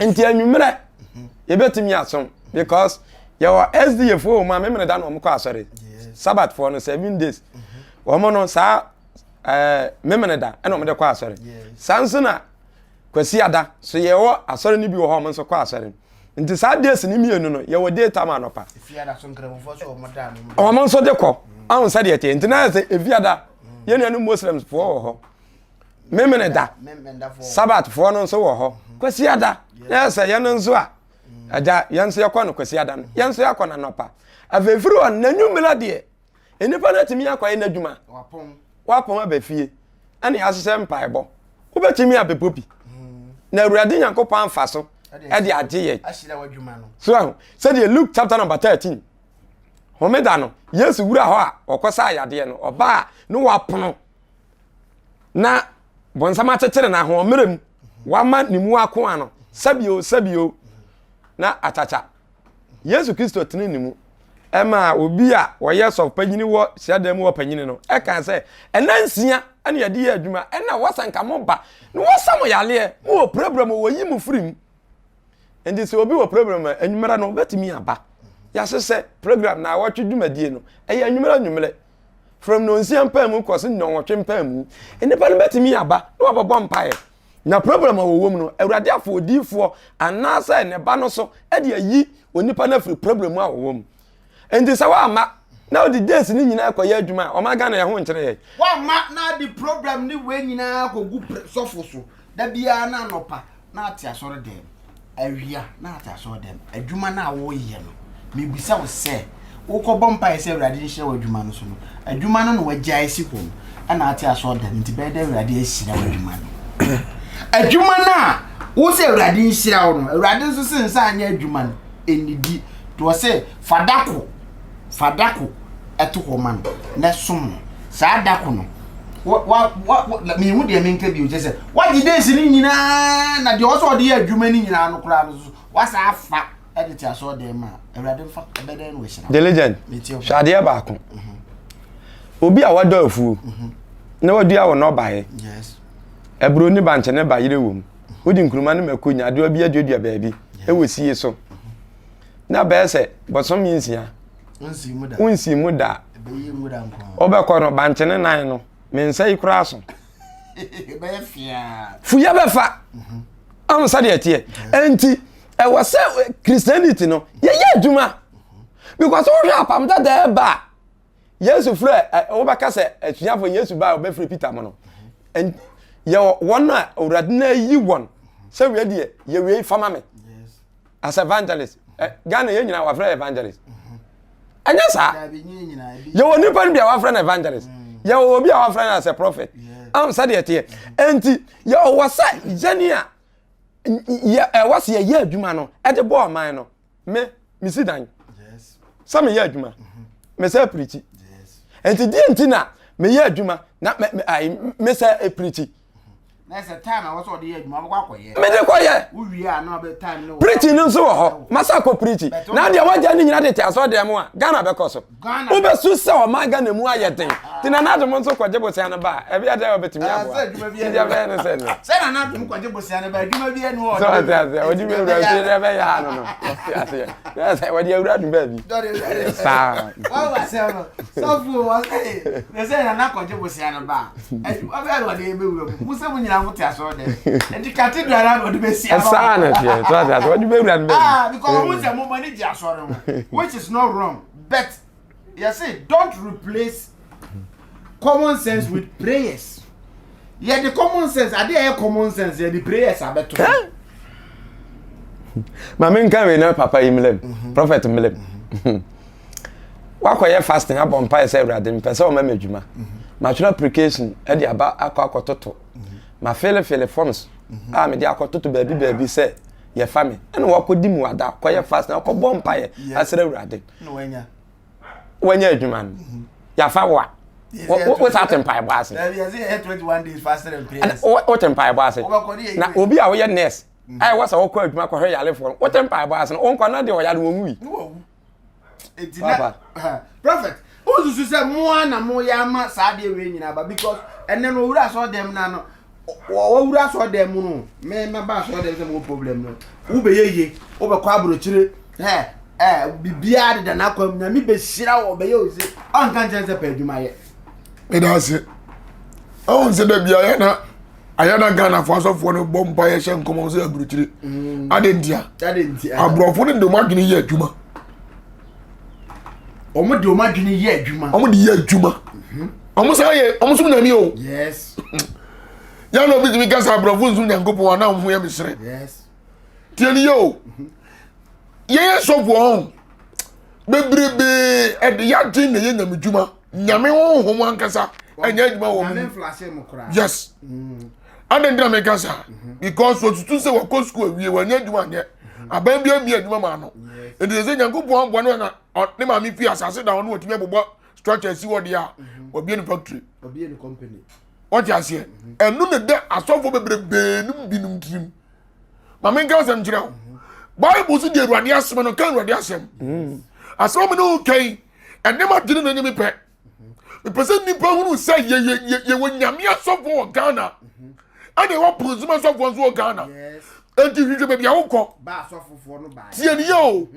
nti anwummerɛ mhm. yɛbɛtumi asom because yɛwɔ sda foɔ wɔ mu a memene da na wɔn kɔ asɔre sabbath foɔ no seven days mhm. wɔn no saa ɛɛ eh, memene da ɛna wɔn de kɔ asɔre saa nso na kwasi ada so yɛwɔ asɔre no bi wɔ hɔ wɔn nso kɔ asɔre nti saa days no mmienu no yɛwɔ day time anɔpa wɔn nso de kɔ ahun sɛdeɛ teɛ nti na yɛ sɛ efiada yɛn nuanom muslims foɔ wɔ hɔ memene da sabat foɔ no nso wɔ hɔ kwasiada na yɛ sɛ yɛn nso a agya yɛn nso yɛkɔ no kwasiada no yɛn nso yɛakɔ no anɔpa afei firi hɔ n'anwummerɛ deɛ nnipa no atumi akɔyɛ n'adwuma wapɔn aba fie ɛne ahyehyɛ mpaebɔ wobɛtumi abɛbɔ bi na awurade nyankopɔn amfa so ɛde agye yɛn so ahu sɛdeɛ luke chapter number 13 Homeda no, Yesu wura hɔ a ɔkɔsaa yadeɛ no, ɔbaa a ne wapono na bɔnsam akyekyere no ahoɔmmerɛ mu, wama ne mu akoa no, sɛbio sɛbio na akyakya. Yesu Kristo tene ne mu ɛma obi a ɔyɛ sɔfopanyini wɔ hyiadan mu wɔ panyini no ɛka sɛ ɛna nsia ɛna yɛde yɛ adwuma ɛna wɔsa nka mo ba na wɔsa mo yareɛ mo wɔ problem wɔyi mo firi mu. Nti sɛ obi wɔ program a anwummerɛ no bɛtumi aba. Yɛahyehyɛ program na awɔtwe dwumadie no ɛyɛ anwummerɛ anwummerɛ from nonsia mpaamu kɔ so nnɔnwɔtwe mpaamu. Nnipa no bɛtumi aba na wɔabɛbɔ mpaeɛ. Na program a wɔwɔ mu no, Awurade afa odiyifoɔ anaasɛ ne ba no so de ayi onipa no afiri program mu a wɔwɔ mu. Nti sɛ woamma na wode days no nyinaa kɔyɛ adwuma a, ɔma Ghana yɛ ho nkyerɛ yɛn. Woamma na ade program ne wei nyinaa kɔgu sɔfo so da biara na anɔpa na ate asɔre dɛm, awia na ate asɔre dɛm. Adwuma no a woyɛ no, mebisa wo sɛ, wokɔbɔ mpaeɛ sɛ Awurade nhyira w'adwuma no so no, adwuma no na wagyae si hɔ no, ɛna ate asɔre dɛm, nti bɛyɛ dɛ Awurade ahyira w'adwuma no. Adwuma no a wo sɛ Awurade nhyira wo no, Awurade nso se nsa anyɛ adwuma no, ɛnnidi. Nti ɔse fa dako, fa dako ɛto hɔ ma no na som no. Saa dako no, wa wa wa mehu deɛ menka bio kyɛ sɛ wagye days no nyinaa na deɛ ɔsɛ ɔde yɛ adwuma no nyinaa no koraa no so wasa afa ɛde te asɔre dɛm ma Awurade mfa ɛbɛdɛn no wahyira. Diligent, hwɛ adeɛ baako. Mhm. Obi a wadɔ afuo mhm. na wadua wɔ n'ɔbaeɛ. Aburo ne bankye ne bayerɛ wɔ mu. Wode nkuruma ne mako nyaadewa bi aduadua baabi wɔ sie so. Na bɛyɛ sɛ bɔsɔme nsia. Wonsii mu da. Wobɛkɔ no bankye ne nan no, me nsa yi koraa so. Fuyɛ bɛfa. Mhm. Ahu sɛdeɛ ɛteɛ. Enti ɛwɔ sɛ eh, Christianity no yɛyɛ adwuma. Because wohwɛ apam dada ɛba a. Yesu frɛ ɛ wobɛka sɛ asuafo Yesu baa ɔbɛfrɛ Peter mo no. Yɛwɔ wɔn a Awurade na ayi wɔn sɛ wei deɛ yɛ wei fa ma me. As evangelist. Ghana yɛn nyinaa wafrɛ evangelist. Ɛnyɛ saa. Yɛwɔ nipa no bi a wafrɛ no evangelist. Mm. Yɛwɔ obi a wafrɛ no as a prophet. Ahun sɛdeɛ ɛteɛ. Enti yɛwɔ sɛ yɛne a yɛ ɛwɔ sɛ yɛyɛ adwuma no ɛde bɔ ɔman no. Me mesi dan sɛ meyɛ adwuma mesɛ pirikyi nti deɛ nti na meyɛ adwuma na me me ayi mesɛ pirikyi. Mede kɔyɛ pirikyi no nso wɔ hɔ masa kɔ pirikyi na deɛ wagya ne nyina de te asɔ deɛ mu a Ghana bɛkɔ so wobɛsu sɛ ɔman Ghana mu ayɛ den nti na n'adom nso kɔgye bosea no ba a ɛbi adɛ ɔbɛtumi aboa nti deɛ bɛyɛ no sɛ no sɛ na n'adom kɔgye bosea no ba adwuma bi anu ɔde sɛ ɔte aseɛ ɔde bi awura nti deɛ bɛyɛ ano no ɔte aseɛ na sɛ wɔde awura no baabi saa wɔn asɛm no sɔfo wɔsɛ na sɛ nana kɔgye bosea no ba adwuma bɛyɛ na ɔde bɛwura mu mo sɛ mo nyinaa mo te asɔre dɛ nti cathedral na ɔde bɛsi ama saa na ɛteɛ sɛ ɔte aseɛ ɔde bɛwura no baabi ah because ɔmo sɛ mo mo ani gye asɔre ho which is not wrong. But yɛse don't replace common sense with prayers. Yɛde common sense, ade a ɛyɛ common sense, yɛde prayers abɛto. Maame nka wei na papa yi mlem, mhm. prophet mlem. Mhm. Wakɔyɛ fasting abɔ mpae sɛ awurade mpɛ sɛ ɔma me adwuma. Mhm. Matwerɛ application de aba akɔ akɔtoto. Mafilefile forms a mede akɔtoto baabi baabi sɛ yɛfa me ɛna wakɔdi mu ada kɔyɛ fast na wakɔbɔ mpaeɛ asrɛ awurade wanya adwuma no mhm. yɛafa wo a wosa te mpaebɔ ase wote mpaebɔ ase na obi a woyɛ nurse mhm. a ɛwɔ sɛ wokɔ adwuma kɔhwɛ yarefoɔ no wote mpaebɔ ase no wonkɔ na deɛ ɔyare wɔn wui Papa. Prophet, wosusu sɛ mo a na moyɛ ama saa adeɛ wei nyinaa ba because ɛnɛ no owura asɔre dɛm na no wɔwura asɔre dɛm mu no me mɛba asɔre dɛm sɛ mewɔ problem no wobɛyɛ yie wobɛkɔ aburokyire ɛ ɛ biribiara deda n'akwam nyame bɛhyira wɔ ɔbɛyɛ ose ɔnka nkyɛn sɛ pɛ adwuma yɛ. Meda ase. Ɔn sɛ da bi ayɛ na ayɛ na Ghanafoɔ asɔfoɔ no bɔ mpa yɛ hyɛ nkɔmɔ sɛ aburukyire. Mm. Ade ntia. Aborɔfo no de wɔn adwene yɛ adwuma. Wɔn de wɔn adwene yɛ adwuma. Wɔn de yɛ adwuma. Mhm. Wɔn san yɛ wɔn som nyame o. Yes. Yɛn na obi tumi kasa aborɔfo nsum nyankopɔn anaa wɔn ho yɛ mesere. Yes. Tie ni yɛ o. Mhm. Yɛn yɛ sɔfoɔ ho bebrebe ɛde yɛ adwene na yɛ nyame dwuma. Nyame honhom ankasa ɛnyɛ adwuma wɔ mu yes mm. adɛn nti na meka saa mm-hmm. because wɔtutu sɛ wɔkɔ sukuu awie wɔanyɛ adwuma anyɛ mm-hmm. aban bi amia adwuma ma no nti sɛ nyankopɔn aboa no na ne maame fie asase da hɔ no wɔtumi abobɔ structure si hɔ deɛ a mm-hmm. wɔbie no factory wɔte aseɛ ɛno ne dɛ asɔfoɔ bebrebee no binom tirim ma menka asɛm kyerɛ wo bible so deɛ awurade asɛm no ka awurade asɛm asɛm a mene wo kan ɛnneɛma adwene na ɛnyɛ me pɛ mepɛ sɛ nnipa hunu sɛ yɛwɔ nyame asɔfoɔ wɔ ghana ɛna ɛwɔ ponsum asɔfoɔ nso wɔ ghana enti hwehwɛ baabi a wokɔ tie ne yɛ o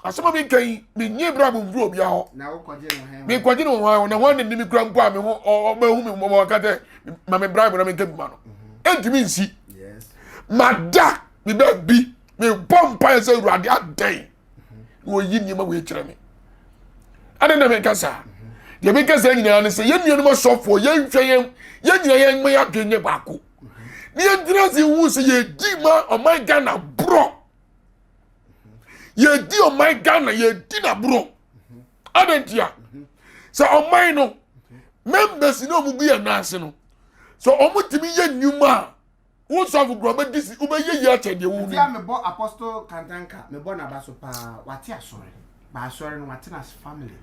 asɛm a menka yi menye berɛ a momfiri obia hɔ mekɔgye no hɔ na hɔ ne ne me kura mpo a me ho ɔmahu me mmɔbɔ ɔka sɛ ma me bribe na menka bi ma no ɛntumi nsi mada me baabi mebɔ mpaeɛ sɛ awurade adɛn na wɔyi nneɛma wei kyerɛ me ɛne na menka saa deɛ menka saa nyinaa ne sɛ yɛn nuanom asɔfoɔ yɛnhwɛ yɛn yɛn nyinaa yɛn mma yɛadwen nyɛ baako ne yɛntena ase hu sɛ yɛdi ma ɔman ghana borɔ yɛdi ɔman ghana yɛdi na borɔ adɛn ntia sɛ ɔman no members ne ɔmo gu yɛn nan ase no sɛ ɔmo tumi yɛ nnwuma a wo sɔfo kura wobɛdi si wobɛyɛ yie akyɛ deɛ wo ni. a mebɔ apostle kantanka mebɔ n'aba so paa wate asɔre ba asɔre no wate nas family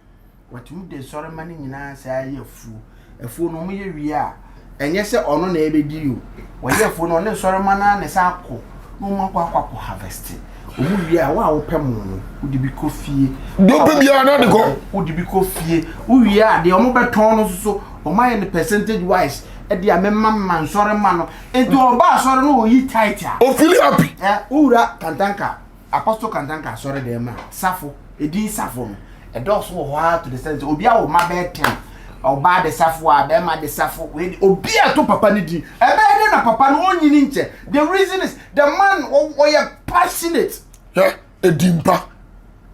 watumi de nsɔre ma no nyinaa saa yɛ afuo afuo no wɔyɛ wie a ɛnyɛ sɛ ɔno na ɛbɛdi o wɔyɛ afuo no ɔne nsɔre ma no ara na ɛsɛ akɔ na wɔn akɔ akɔ akɔ harvest wɔn wie a wo a wopɛ mo no wode bi kɔ fie deɛ wopɛ biara na de kɔ wode bi kɔ fie wowie a deɛ wɔn bɛtɔn no nso so wɔn ayɛ no percentage wise ɛde a mema ma nsɔre ma no nti ɔba asɔre no ɔyi tight a ofili happy ɛ wowura kantanka apostle kantanka asɔre dɛm a safo edin safo no ɛdɔɔso wɔ hɔ ara to the sense obi a wɔ mma bɛyɛ ten ɔbaa de safo a bɛrima de safo wei de obi a to papa no din ɛbɛyɛ dɛ na papa no ɔnyini nkyɛ the reason is the man ɔyɛ passionate. Hwɛ edin pa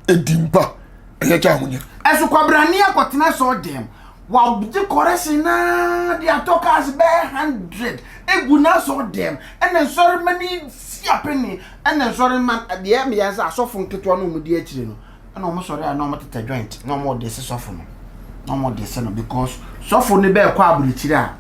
edin pa. Ɛyɛ kyɛ ahonya. Ɛso kwabrane akɔtena sɔɔ dɛm. Wagye kɔrɛsen naa de atɔ cars bɛyɛ 100 egu n'asɔɔ dɛm. Ɛna nsɔrema no si apene. Ɛna nsɔrema deɛ meyɛ sɛ asɔfo nketewa no wɔn di akyire no. Ɛna wɔn sɔre a na wɔn tetɛ joint na wɔn de se sɔfo no. Na wɔn de se no because sɔfo no bɛɛkɔ aburokyire a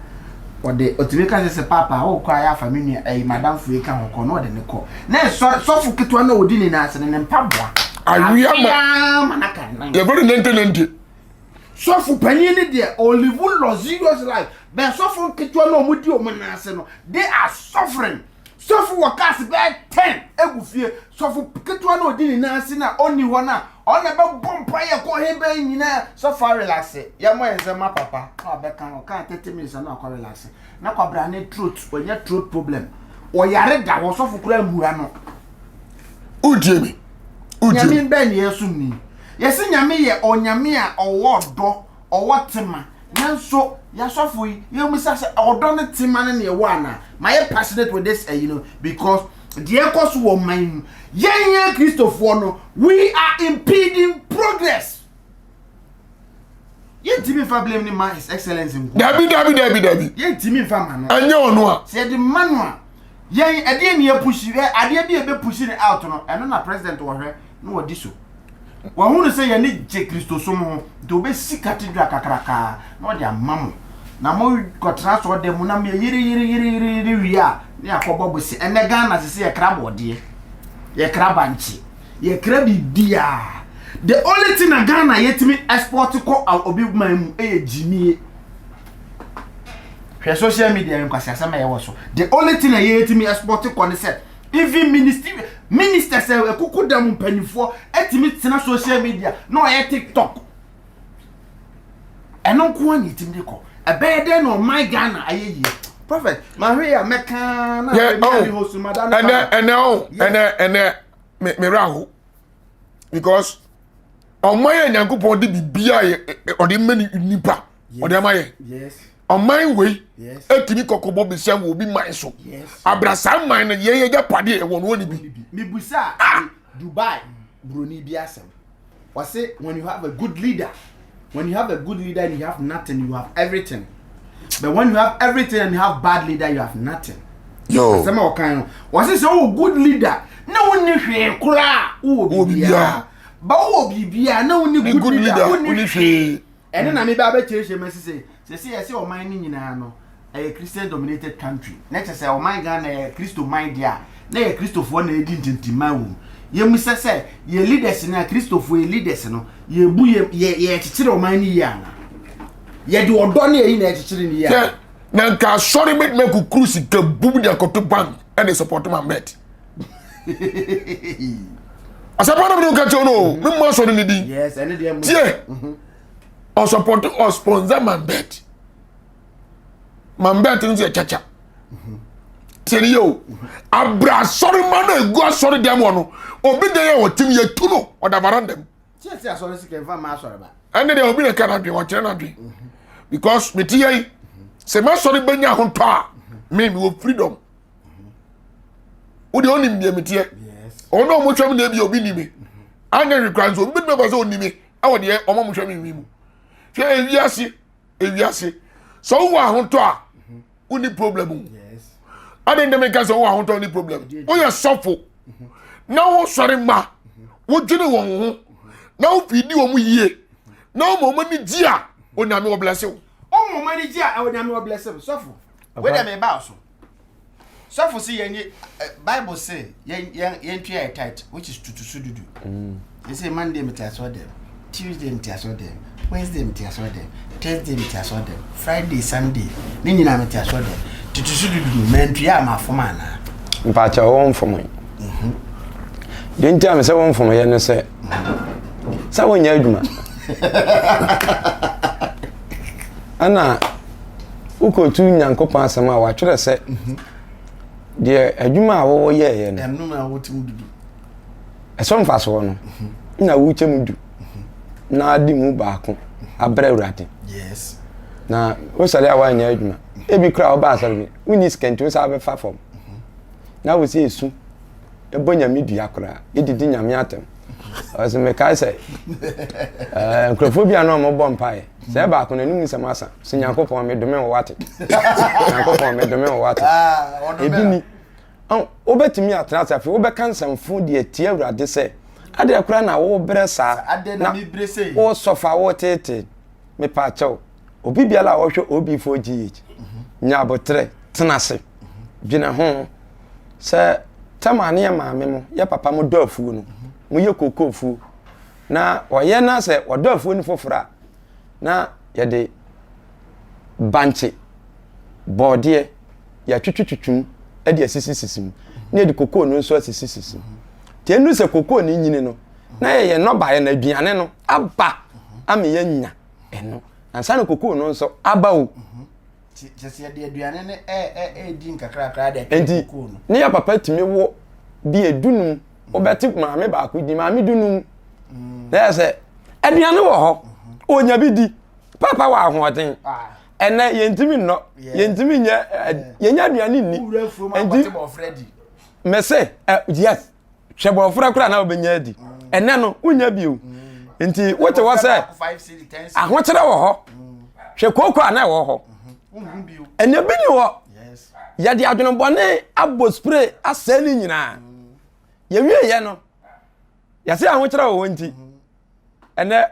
ɔde ɔtumi ka sɛ sɛ paapa ɔkɔ a yɛafa me nua ɛyi madamfo yi ka ho kɔ na ɔde ne kɔ. Na nsɔre sɔfo ketewa no a ɔdi ne nan ase no ne mpaboa. Awia ma ma n'aka nan. Yɛfrɛ no nante nante. Sɔfo panyin no deɛ ɔlive luxurious life bɛn sɔfo nketewa no a wɔdi wɔn nan ase no they are suffering. Sɔfo wɔ cars bɛyɛ ten egu fie. Sɔfo ketewa no a ɔdi ne nan ase no a ɔnni hɔ no a ɔno na ɛbɛbɔ mpaeɛ kɔ he bɛn nyinaa. Sɔfo arelaxe yɛmmɔ yɛn nsam ma papa na wabɛka ɔkaa 30 minutes a na wakɔ relaxe. Na kwabra ne throat wanya throat problem. Ɔyare da hɔ sɔfo koraa mmua no. Wotie me? Wotie me? Nyame bɛn na yɛsom no yi? Yɛse Nyame yɛ Onyame a ɔwɔ ɔdɔ, ɔwɔ tema, nanso yɛasɔfo yi yɛmmisa sɛ ɔdɔ ne tema no na ɛwɔ anaa? Mayɛ passionate with this ayi no because deɛ ɛkɔ so wɔ ɔman mu, yɛn yɛn Kristofoɔ no, we are impeding progress. Yɛntumi nfa blame ne ma His Excellence nko. Dabi dabi dabi dabi. Yɛntumi nfa ma no. Ɛnyɛ ɔno a. Sɛ yɛde ma no a, yɛn ɛdeɛ ne yɛpushi ɛ adeɛ bi a ɛbɛpushi no out no, ɛno na president wɔhwɛ na wɔdi so. Wahunu sɛ yɛne gye Kristosom ho, nti wɔbɛsi cathedral kakrakaa na wɔde ama mo. Na mo kɔtena asɔɔdan mu na mo yɛ yere yere yere yere yere wie a, ne yɛakɔbɔ bose. Ɛnɛ Ghana sese yɛkra bɔɔdeɛ, yɛkra bankye. Yɛkra biribiara. The only thing na Ghana yɛtumi export kɔ obi man mu yɛ gyimie. Hwɛ social media nkwasi asɛm a yɛwɔ so. The only thing na yɛtumi export kɔ ne sɛ even ministry ministers ɛkuku dam mpanyinfoɔ ɛtumi tena social media na ɔyɛ TikTok. Ɛno nko ara na yɛtumi de kɔ. Ɛbɛyɛ dɛn na ɔman Ghana ayɛ yie? Prophet, mahwɛ yi a mɛka na ɛmi host madam. Ɛnɛ ɛnɛ o ɛnɛ ɛnɛ me me werɛ aho because ɔman yɛ nyankopɔn de biribiara yɛ ɔde ma nipa ɔde ama yɛ ɔman wei etumi kɔkɔbɔ bi sɛ wɔ obi man so abrasa man no yɛn yɛ gya padeɛ ɛwɔ no wɔn bi. mibusa ah! Dubai buroni bi asɛm wɔse when you have a good leader when you have a good leader and you have nothing you have everything but when you have everything and you have bad leader you have nothing. Asɛm a ɔkan no wɔse sɛ wowɔ good leader na wonni hwee koraa wowɔ biribiara ba wowɔ biribiara na wonni good leader wonni hwee ɛne na meba abɛkyerɛkyerɛ mu sɛ sɛ yɛsɛ ɔman no nyinaa no ɛyɛ Christian dominated country na kyerɛ sɛ ɔman Ghana yɛ Kristo man deɛ a na yɛ Kristofoɔ na ɛdi ntintimman wɔ mu yɛmu sɛ sɛ yɛ leaders no a Kristofoɔ yɛ leaders no yɛbu yɛ yɛ yɛkyekyere ɔman no yie ana yɛde ɔdɔ ne ɛyi na ɛkyekyere no yie ana na nka asɔre bɛtumi akukuru sika bum de akɔto bank ɛde support ma met asɛmpa no mene woka kyerɛ no o memmɔ asɔre no din tie ɔsupɔto ɔsponsor man bet man bet no sɛ kyakya tie ne yɛ o abra asɔre ma no egu asɔre dɛm wɔ no obi dan a wɔtem yɛtu no ɔda varanda mu ɛne deɛ obi na ɛka n'adwene wɔkyerɛ n'adwene because mete yɛ yi sɛ m'asɔre bɛnya ahotɔ a me mewɔ freedom wo deɛ ɔnim deɛ meteɛ ɔno a ɔmohwɛ me deɛ bi obi ni me anyɛ hwee koraa nso obi bɛtumi aba sɛ ɔni me ɛwɔ deɛ ɔma mohwɛ me nwi mu hwɛ ewiase ewiase sɛ wowɔ ahotɔ a wonni problem o ade ndɛ meka sɛ wowɔ ahotɔ wonni problem woyɛ sɔfo na wosɔre ma wodwene wɔn ho na wofidi wɔn yie na wɔn wɔn ani gye a onyame ɔblɛse wo. Wɔn wɔn ani gye a onyame ɔblɛse wo sɔfo wei dɛ meba so. Sɔfo se yɛn nye eh, Bible se yɛn yɛn yɛn tua yɛ tithe which is tutusu dudu. Mm. They say Monday mete asɔ dɛm, Tuesday mete asɔ dɛm, Wednesday mete asɔ dɛm, Thursday mete asɔ dɛm, Friday, Sunday ne nyinaa mete asɔ dɛm. Tutusu dudu no mantua a mafom anaa? Mpakyɛ wo mfom yi. Mhm. Deɛ nti a mesɛ wo mfom yɛ no sɛ sɛ wonyɛ adwuma. Ɛna wokɔtu Nyankopɔn asɛm a watwerɛ sɛ deɛ adwuma a wɔwɔ yɛɛyɛ no ɛsɔ mfasoɔ no na wokyɛ mu du na ade mu baako abrɛ Awurade. Na wosɔre a woanyɛ adwuma ebi koraa woba asɔre bi wonni sika nti wosan bɛfa fam na wo sɛ esu ɛbɔ nyame dua koraa ɛdidi nyame atɛm. Ɔsɛ mekae sɛ eh, nkurɔfoɔ bi a na wɔbɔ mpaeɛ sɛ baako n'anim nsɛm asa sɛ Nyankopɔn medome wo wate. Nyankopɔn medome wo wate. Ah, Ebi ni wobɛtumi atena ase afei wobɛka nsɛmfo deɛ atia Awurade sɛ adeɛ koraa na wobrɛ saa na wosɔfa wotetee mepaakyɛw obi biara a ɔhwɛ OB4GH nya aboterɛ tena ase dwene ho sɛ tɛma ne yɛ maame mo yɛ papa mo dɔ afuo no mo yɛ koko afuo na ɔyɛ na sɛ ɔdɔ afuo no foforɔ a na yɛde bankye bɔɔdeɛ yɛatwitwitwitwi mu de asisisisi mu na yɛde kokoo no nso asisisisi mu nti ɛnu sɛ kokoo no nyini no na yɛyɛ nnɔbaeɛ no aduane no aba ama yɛanya ɛno ansa na kokoo no nso aba o nti ne yɛ papa tumi wo bi edunum wobɛte maame baako di maame dunum na yɛ sɛ aduane wɔ hɔ onya bi di papa wɔ ahoɔden ah. ɛnɛ yɛntumi nnɔ yɛntumi nyɛ yɛnyɛ aduane nni nti mɛsɛ yes hwɛ bɔfra koraa na wobɛnya adi mm. ɛnɛ no wonya bio mm. nti wote hɔ sɛ ahokyerɛ wɔ hɔ mm. hwɛ kooko a na ɛwɔ hɔ mm-hmm. ɛnɛ bi ni hɔ yɛde adwenebɔne abɔ spray asɛe ne nyinaa yɛwieɛ no yɛsɛ ahokyerɛ wɔ hɔ nti ɛnɛ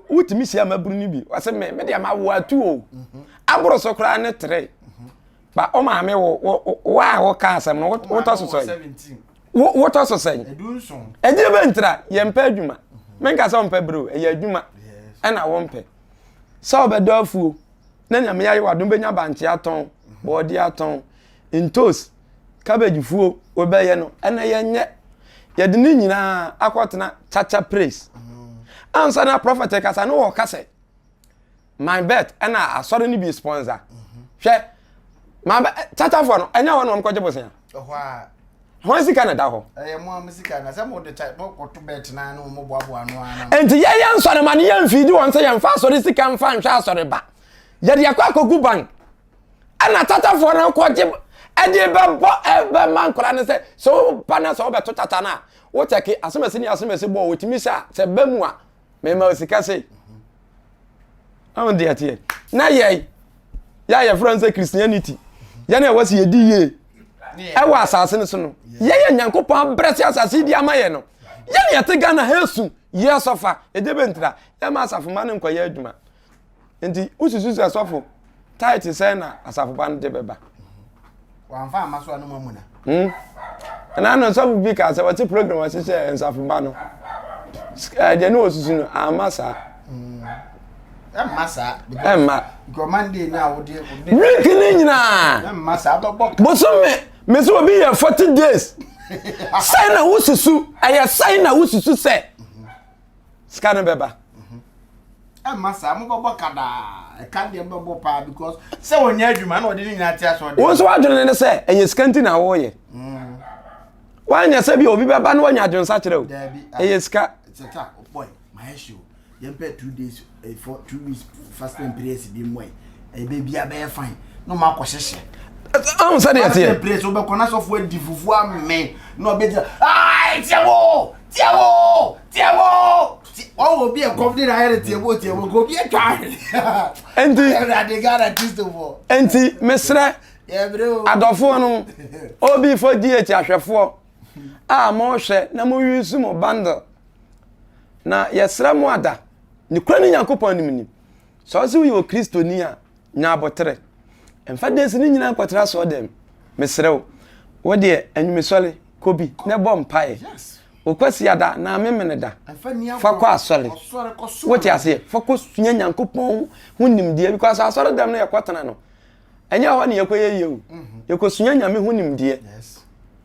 wotumi hyia maburu no bi wɔsɛ me me deɛ mawo atu o mhm. aboro so koraa ne tere mhm. ba wo maame wo wo a woka asɛm no wotɔ so sɛn wotɔ so sɛn ɛdeɛ bɛntira yɛmpɛ adwuma mhm. menka sɛ wompɛ bere o ɛyɛ adwuma ɛna wompɛ sɛ wobɛdɔ afuo na nyame ayɛ wadom bɛnya bankye atɔn bɔɔde atɔn ntos cabbage fuo wobɛyɛ no ɛna yɛnyɛ yɛde ne nyinaa akɔtena chacha praise ansa na prophet kasa no wɔ kasa my bet ɛna asɔre no bi sponsor hwɛ my bet chachafoɔ no ɛnyɛ hɔ na wɔn kɔgye bosea wɔn sika na ɛda hɔ nti yɛyɛ nsɔre ma no yɛn mfidi wɔn sɛ yɛn fa asɔre sika nfa nhwɛ asɔre ba yɛde akɔ akɔgu bank ɛna tatafoɔ no kɔgye ɛde bɛbɔ ɛbɛma nkwadaa no sɛ sɛ woba na sɛ wobɛto tata no a wokyɛke asomasi ne asomasi bɔ wɔtumi sɛ a sɛ bɛ mu a mema sika sei ɔn deɛ teɛ na yɛn yɛ a yɛfrɛ no sɛ christianity yɛn a ɛwɔ sɛ yɛdi yie ɛwɔ asase no so no yɛyɛ nyankopɔn abrɛ sɛ asase di ama yɛ no yɛne yɛte ghana ha esu yɛ sɔfa ɛgye bɛntira yɛma asafoma no nkɔyɛ adwuma nti wosusu sɛ sɔfo tight sɛn na asafo ba no de bɛba wamfa ama so a no mu amuna hmm? ɛna no sɔfo bi ka sɛ wɔte program ɔhyehyɛ nsafo ba no ɛdeɛ ne wɔsusu no amma saa hmm. ɛmma saa ɛmma Monday na wode week ne nyinaa ɛmma saa bɛbɔ bosome me sɛ obi yɛ 40 days sɛn na wosusu ɛyɛ sɛn na wosusu sɛ sika no bɛba ɛmma saa mobɛbɔ kadaa ɛka deɛ mobɛbɔ paa because sɛ wɔnyɛ adwuma na ɔde ne nyinaa te asɔ wo nso w'adwene ne sɛ ɛyɛ sika nti na woyɛ mm. woanyɛ sɛ bi obi bɛba na wanya adwensa kyerɛ o ɛyɛ sika yɛmpɛ two days eh, for 2 weeks fasting and prayers bi mmɔ yi ɛbɛ bi abɛyɛ fine na ɔmo akɔhyehyɛ ɔn sɛ deɛ teɛ prayers wobɛkɔ na sɔfo adi fufuo amee na ɔbɛgyina ai tiɛwo tiɛwo tiɛwo ɔwɔ obi ɛkɔm de na ayɛ no tiɛwo tiɛwo nka obi atwa ahwene nti awurade Ghana kristofoɔ nti mesrɛ adɔfoɔ no obi fo gh ahwɛfoɔ a mohwɛ na mo use mo bundle na yɛsrɛ mo ada ne kura ne nyankopɔn anim ni sɛ ɔsɛ woyɛ okristoni a Nya aboterɛ. Mfa days no nyinaa nkɔtra asɔre dɛm. Mesrɛ wo, wo deɛ anwumesɔre, kɔ bi na bɔ mpaeɛ. Wo Kwasiada anaa Memeneda, fa kɔ asɔre. Wote aseɛ? Fa kɔ sua Nyankopɔn ho nimdeɛ because asɔre dɛm no yɛkɔtena no, ɛnyɛ hɔ ne yɛkɔyɛ yie o. Mhm. Yɛkɔsua Nyame ho nimdeɛ.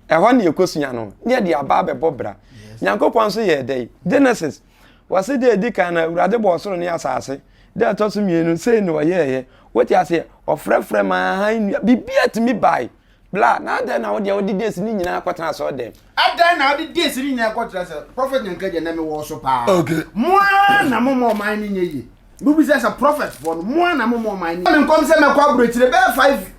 Ɛhɔ ne yɛkɔsua no, ne yɛde aba abɛbɔ bra. Nyankopɔn nso yɛɛ dɛn? Genesis Wɔse da edi kan no Awurade bɔɔ ɔsoro ne asase. Da ɛtɔ so mmienu, sei na ɔyɛeɛ. Wote aseɛ? Ɔfrɛfrɛ maa hann nnua, biribiara tumi bae. Bla, na adɛn na wo deɛ wode days no nyinaa kɔtena asɔre dɛm? Adɛn na wode days no nyinaa kɔtena sɛ Prophet Nyanka na mewɔ so paa. Okay. Mo ara na moma ɔman no nyɛ yie. Mobisa sɛ prophet foɔ no, mo ara na moma ɔman no. Me nkɔm sɛ mɛkɔ aburokyire bɛyɛ five,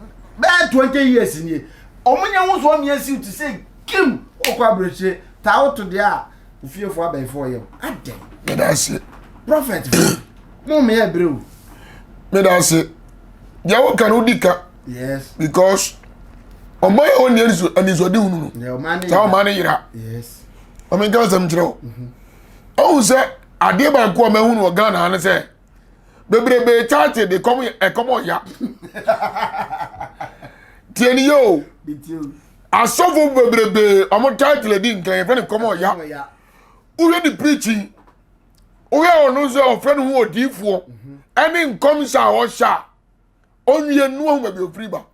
bɛyɛ 20 years nie. Ɔmo nyɛ ho so ɔmo yɛ siw te sɛ kim. Wokɔ aburokyire, taa woto deɛ a. Ofiefoɔ abɛɛfoɔ yɛ adɛn. Meda ase. Prophet fo mo mmea ebere o. Meda ase. Deɛ woka no wodi ka. Yes. Because ɔman a ɔnni anisoade hunu no. Saa ɔman no yera. Yes. Ɔmo nka asɛm kyerɛ wo. Ɔhu sɛ adeɛ baako a mahu no wɔ Ghana ha ne sɛ bebrebe kyaakye de kɔm ɛkɔm ɔya. Tie ni yɛ o. Asɔfo bebrebe ɔmo title di nkan yɛfrɛ no kɔm ɔya. Wohwɛ ne preaching wohwɛ ɔno nso ɔfrɛ no ho odiifoɔ ɛne nkɔmhyɛ a ɔhyɛ a ɔnwie no ahu baabi ofiri ba.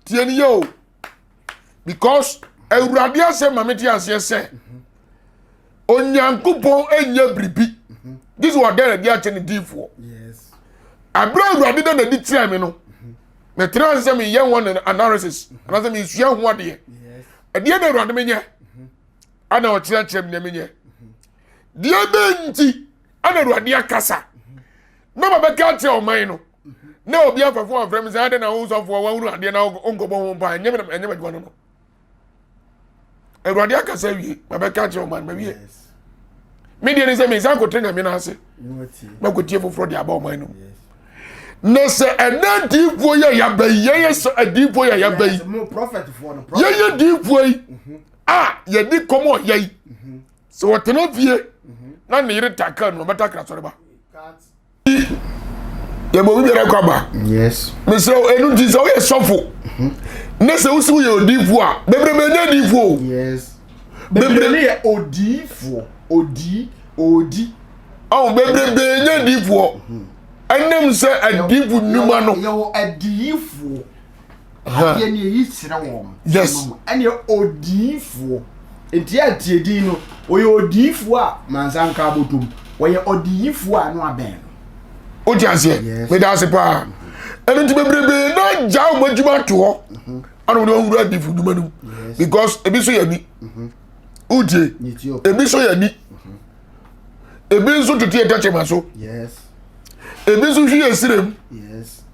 Tie ni yɛ o because awurade asɛm ma mete aseɛ sɛ onyankopɔn nyɛ biribi gye sɛ ɔda n'adi akyɛ ne diifoɔ. Abere awurade da n'adi kyerɛ me no metena ase sɛ meyɛ ho analysis anaasɛ mesua ho adeɛ. Ɛdeɛ na awurade menyɛ ana ɔkyerɛkyerɛ me deɛ menyɛ. Deɛ bɛn nti ana awurade akasa na mabɛka akyerɛ ɔman no na obi afafo afrɛ me sɛ adɛn na wo sɔfoɔ wahunu adeɛ na wonkɔbɔ ho mpa ɛnyɛ ɛnyɛ m'adwuma no no. Awurade akasa awie mabɛka akyerɛ ɔman mawie. Me deɛ ne sɛ mensan kɔtɛ nyame no ase makɔtie foforɔ de aba ɔman no mu. Na sɛ ɛnɛ adiifoɔ yi a yɛaba yi yɛyɛ sɛ adiifoɔ yi a yɛaba yi yɛyɛ diifoɔ yi a yɛde kɔm ɔyɛ yi sɛ wɔtena fie na ne yere takra no ɔbɛtakra sɔreba yɛbɔ obi biara kɔ aba mesrɛ wo ɛno nti sɛ woyɛ sɔfo ne sɛ wosi woyɛ odiifoɔ a bebrebe nyɛ adiifoɔ o bebrebe yɛ odiifoɔ odi odi ɔn bebrebe nyɛ adiifoɔ ɛnam sɛ adiifo nnwuma no yɛwɔ adiifoɔ adeɛ ne ɛyi kyerɛ wɔn yes ɛne odiifoɔ nti atie din no ɔyɛ odiifoɔ a mansa nka abotom ɔyɛ odiifoɔ a no abɛn no wote aseɛ meda ase paa ɛno nti bebrebe na gya wɔn adwuma ato hɔ ana wɔde wɔn wura adiifo dwuma no mu because ebi nso yɛ ani wotie ebi nso yɛ ani ebi nso tete yɛ tɛkyɛma so ebi nso hwi yɛ sirem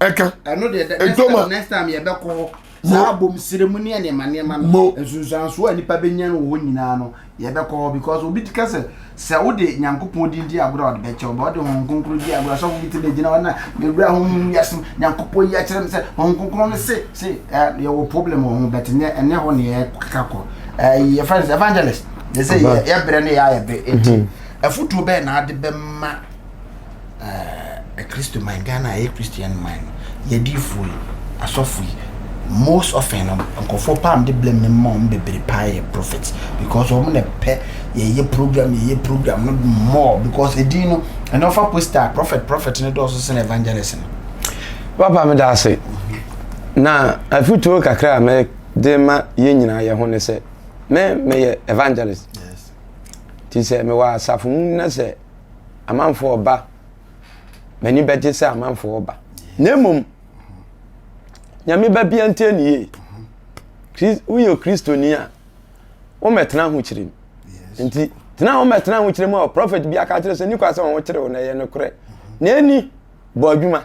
ɛka ɛdɔma next time yɛbɛkɔ hɔ saa abom sirem ne nneɛma nneɛma no nsunsuansoɔ a nipa bɛnya no wɔ hɔ nyinaa no yɛbɛkɔ hɔ because obi ka sɛ sɛ wode nyankopɔn din di agorɔ a ɔde bɛkyɛ wo ba wode honhom kronkron di agorɔ sɔfo bi te bɛgyina hɔ na mewura honhom wiase mu nyankopɔn yi akyerɛ me sɛ honhom kronkron no se se yɛwɔ problem wɔ ho but nyɛ ɛnyɛ hɔ ne yɛkeka kɔ yɛfrɛ no sɛ evangelist yɛ sɛ yɛbrɛ ne yɛayɛ bɛ nti mhm. afotuo bɛɛ na ade bɛma Kristo man Ghana a ɛyɛ Christian man no yɛdiifoɔ yi asɔfo yi most often no nkurɔfoɔ paa de blame ne ma wɔn bebree paa yɛ prophet because wɔn na pɛ yɛyɛ program yɛyɛ program no more because edin no ɛna ɔfa poster prophet prophet no dɔɔso sɛn evangelist no. Papa me da ase na afutuo kakra a mede ma yɛn nyinaa yɛ ho ne sɛ me meyɛ evangelist nti sɛ mewɔ asafo mu na sɛ amanfoɔ ba m'ani bɛgye sɛ amanfoɔ ba na mmom nyame ba bia ntie ne yie woyɛ kristoni a wommɛtena ahokyere mu nti tena wommɛtena ahokyere mu a prɔfɛt bi aka kyerɛ sɛ ni kwa sɛ wɔn kyerɛ wo na ɛyɛ nokorɛ na ɛni bɔ adwuma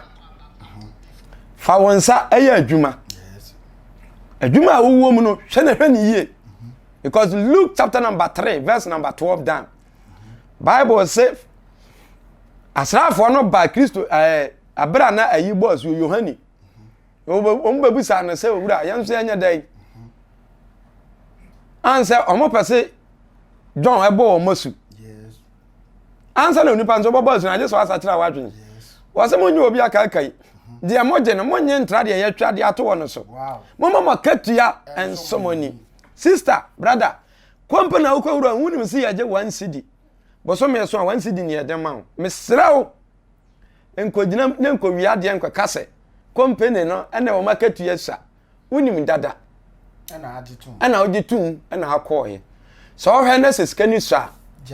fa wo nsa ɛyɛ adwuma adwuma a wowɔ mu no hwɛ na hwɛ ne yie because Luke chapter number 3 verse number 12 down Bible se asraafoɔ no baa Kristo ɛɛ eh, abere a na ayi bɔ asuo Yohane. Wɔn bɛbusa no sɛ owura yɛn nso yɛnyɛ dɛn? Ansɛ wɔn pɛ se John ɛbɔ wɔn asu. Ansa na onipa nso bɔbɔ asu na agye sɛ ɔasakyera w'adwene. Wɔsɛ mo nye obi akaakae. Deɛ mogye no monye ntra deɛ yɛatwa de ato wɔ no so. Momma mo akatua nso mo ani. Sister, brother, Kɔ mpo na wokɔ wura wonim sɛ yɛgye one cedi bosome so a one cedi ne yɛde ma wo mesrɛ wo nkɔgyina ne nkɔwia adeɛ nkɔka sɛ company no ɛna wɔn akatua sua wonim dada ɛna wogye tom ɛna akɔɔyɛ sɛ ɔhwɛ na sɛ sika ni sua a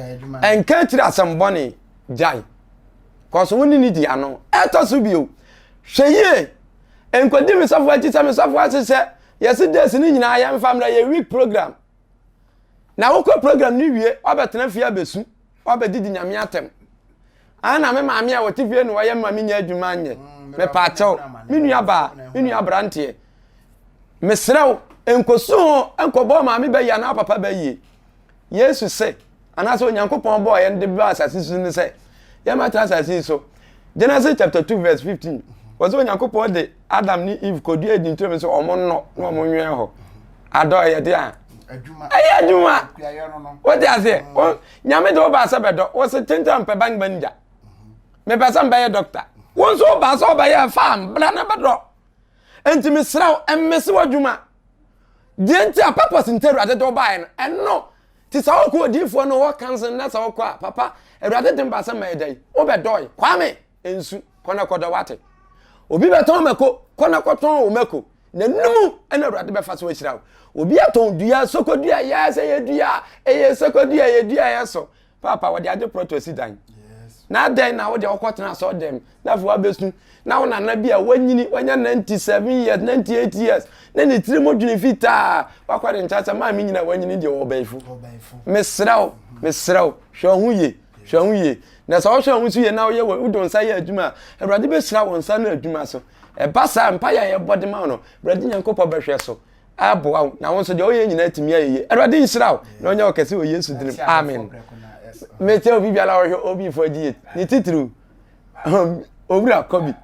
ɛnka akyiri asɛm bɔne gyae kɔso wo ne ne di ano ɛtɔ so bio hwɛ yie nkɔdi me sɔfo akyi sɛ me sɔfo ahyehyɛ Yɛse days no nyinaa yɛmfa mmra yɛ week program. Na wokɔ program no wie wabɛtena fie abɛsu wabɛdidi nyame atɛm. Ana me maame a wɔte fie na wɔyɛ ma menya adwuma nyɛ. Mepaakyɛw me nua baa me nua aberanteɛ mesrɛ wo nkɔsu ho nkɔbɔ maame bɛyie anaa papa bɛyie. Yesu se, anaasɛ Onyankopɔn bɔɔ yɛn de baa asase so ne sɛ yɛmmɛtena asase yi so. Genesis chapter 2 verse 15. Wɔ sɛ Onyankopɔn de Adam ne Eve kɔdua Eden turo mu sɛ wɔn nnɔ na wɔn nwɛn hɔ. Adɔ yɛ de a. Ɛyɛ adwuma. Wote aseɛ? Mm. Nyame de wo baa sɛ bɛdɔ. Wo se tenten mpɛ bank manager. Mepɛ sɛ mbɛyɛ doctor. Wo nso wo baa sɛ wobɛyɛ farm bra na bɛdɔ. Enti mesrɛ wo, mmese w'adwuma. Deɛ nti a purpose nti Awurade de wo baeɛ no, ɛno nti sɛ wokɔ odiyifoɔ no hɔ kansen na sɛ wokɔ a, papa, Awurade de mba sɛ mɛyɛ dɛn? Wobɛdɔe. Kwame, nsu, kɔ na kɔdɔ wate. Obi bɛtɔn mako, kɔ na kɔtɔn wo mako. Na numu ɛna Awurade bɛfa so ahyira wo. Obi atɔn dua, sokodua, yɛ sɛ yɛ dua, ɛyɛ sokodua, yɛ dua yɛ so. Paapa wɔde agye prɔto asi dan. Na adɛn na wode wokɔtena asɔre dɛm na afei wabɛsu na wo nana bi a wanyini wanya 97 years 98 years na ne tiri mu dwene fitaa wakɔ ne nkyɛn sɛ maame nyina wanyini deɛ ɔbɛnfo. Mesrɛ wo mesrɛ wo hwɛ wo ho yie hwɛ wo ho yie na sɛ wohwɛ wo ho so yie na woyɛ wode wo nsa yɛ adwuma a Awurade bɛhyira wo nsa no adwuma so. Ɛba saa mpaeɛ a yɛbɔ de ma wo no Awurade Nyankopɔn bɛhwɛ so. aboa wo na wo nso deɛ woyɛ nyinaa atumi ayɛ yie. Awurade nhyira wo na ɔnyɛ wo kɛse wɔ Yesu din mu. Amen. Mekyɛ obi biara ɔhwɛ obi fo agye ne titiriw owura kɔbi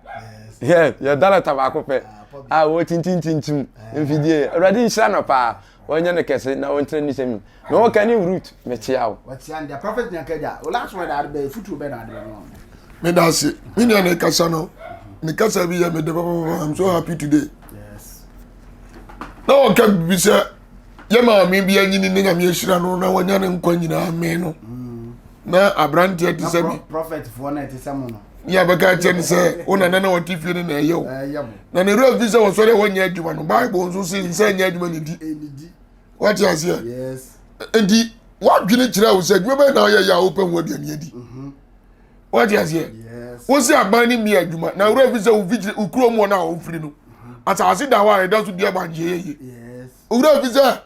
yɛ yɛ dalata baako pɛ a wɔtintintintim mfidie. Awurade nhyira no paa wɔnyɛ no kɛse na wɔntena ne sɛm na wɔka ne root mekyea wo. Meda ase me nua na ɛkasa no ne kasa bi yɛ me de papapapa. I'm so happy today. Na ɔka biribi sɛ yɛ maame bi anyini ne nyame ahyira no na wanya ne nkwa nyinaa mee no na aberanteɛ te sɛ me ne abɛka kyerɛ no sɛ wo nana na ɔte fie no na ɛyɛ wo na ne werɛ fi sɛ wɔsɔre a wɔnyɛ adwuma no bible nso se nsɛ nyɛ adwuma ne di wate aseɛ nti woadwene kyerɛ wo sɛ adwuma bɛyɛ na woyɛ yɛ a wopɛ ho aduane adi mhm. wate aseɛ wo sɛ aban no mmea adwuma na wura fi sɛ wofikyiri wo kurom hɔ no a wofiri no asase da hɔ a ɛda so dua bankye yɛ yie wura fi sɛ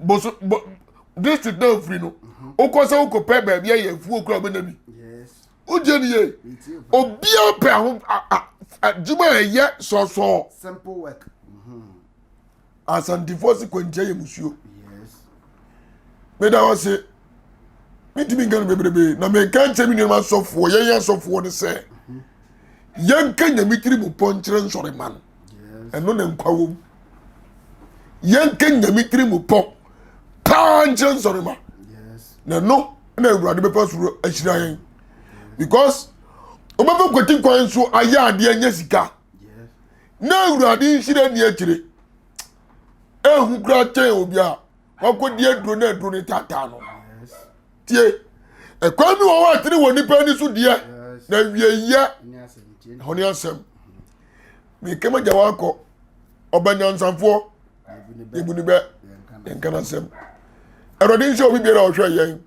boso bo district na ofiri no wokɔ sɛ wokɔpɛ baabi ayɛ afuo kura wobɛnya bi wogye ne yie obiara pɛ aho adwuma a ɛyɛ sɔsɔɔ Asantefoɔ se kwantia yɛ musuo. Meda hɔ se mentumi nka no bebrebe na meka nkyerɛ me nuanom asɔfoɔ yɛn asɔfoɔ no sɛ yɛnka nyame tiri mu pɔ nkyerɛ nsɔre ma no ɛno na nkwa wom yɛnka nyame tiri mu pɔ paa nkyerɛ nsɔre ma na ɛno na awurade bɛfa soro ahyira yɛn because wobɛfa kwati kwan so ayɛ adeɛ nyɛ sika na awurade nhyira nni akyire ehu kura kyɛn obi a wakɔdi aduro na aduro ne taataa no tie ɛkwan bi wɔ hɔ a tene wɔ nipa ani so deɛ na wieyɛ ɛhɔ ne asɛm mekama gya wakɔ ɔba nyansafoɔ yɛbu ne bɛ yɛnka no asɛm awurade nhyɛ obi biara a ɔhwɛ yɛn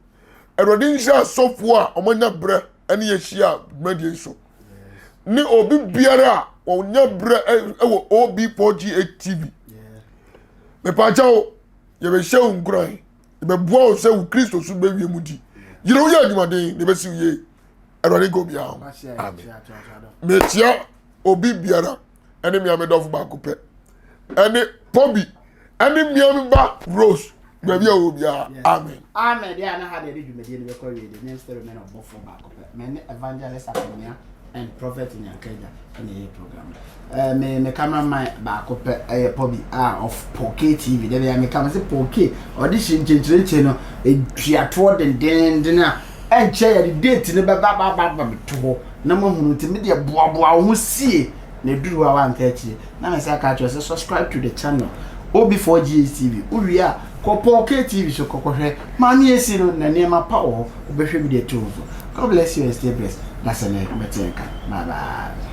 awurade nhyɛ asɔfoɔ a wɔanya berɛ ne yɛhyia dwumadie so ne obi biara a wɔnya berɛ wɔ OB4GH TV mepaakyɛ wo yɛbɛhyɛ wo nkuran yɛbɛboa wo sɛ wo kristo so bɛwie mu di yere woyɛ adwumaden na ɛbɛsi wo yie awurade nka obiara ho amen mekyia obi biara ɛne mmea me dɔfo baako pɛ ɛne pɔbi ɛne mmea me ba rose baabi a wɔ biara amen. amen deɛ a na ha deɛ de dwumadie no bɛkɔ awie deɛ ne sɛ remain ɔbɔfoɔ baako pɛ me ne evangelist apamia and prophet nyankagya ɛna ɛyɛ program no ɛɛ me me cameraman baako pɛ ɛyɛ pɔbi a of Paul K TV deɛ bɛyɛ me ka me sɛ Paul K ɔde hyɛ nkyɛnkyerɛnkyɛn no eduatoɔ dendenden a ɛnkyɛ yɛde date no bɛba ba ba ba to hɔ na mo ahunu nti me deɛ boaboa wo ho sie na eduru hɔ a wanka akyire na me nsa ka kyerɛ sɛ subscribe to the channel OB4GH TV wowie a kɔ Paul K TV so kɔkɔhwɛ maame esi no na nneɛma pa wɔ hɔ wobɛhwɛ bi de ato wo so God bless you and stay blessed na sɛ ne mɛte nka bye bye.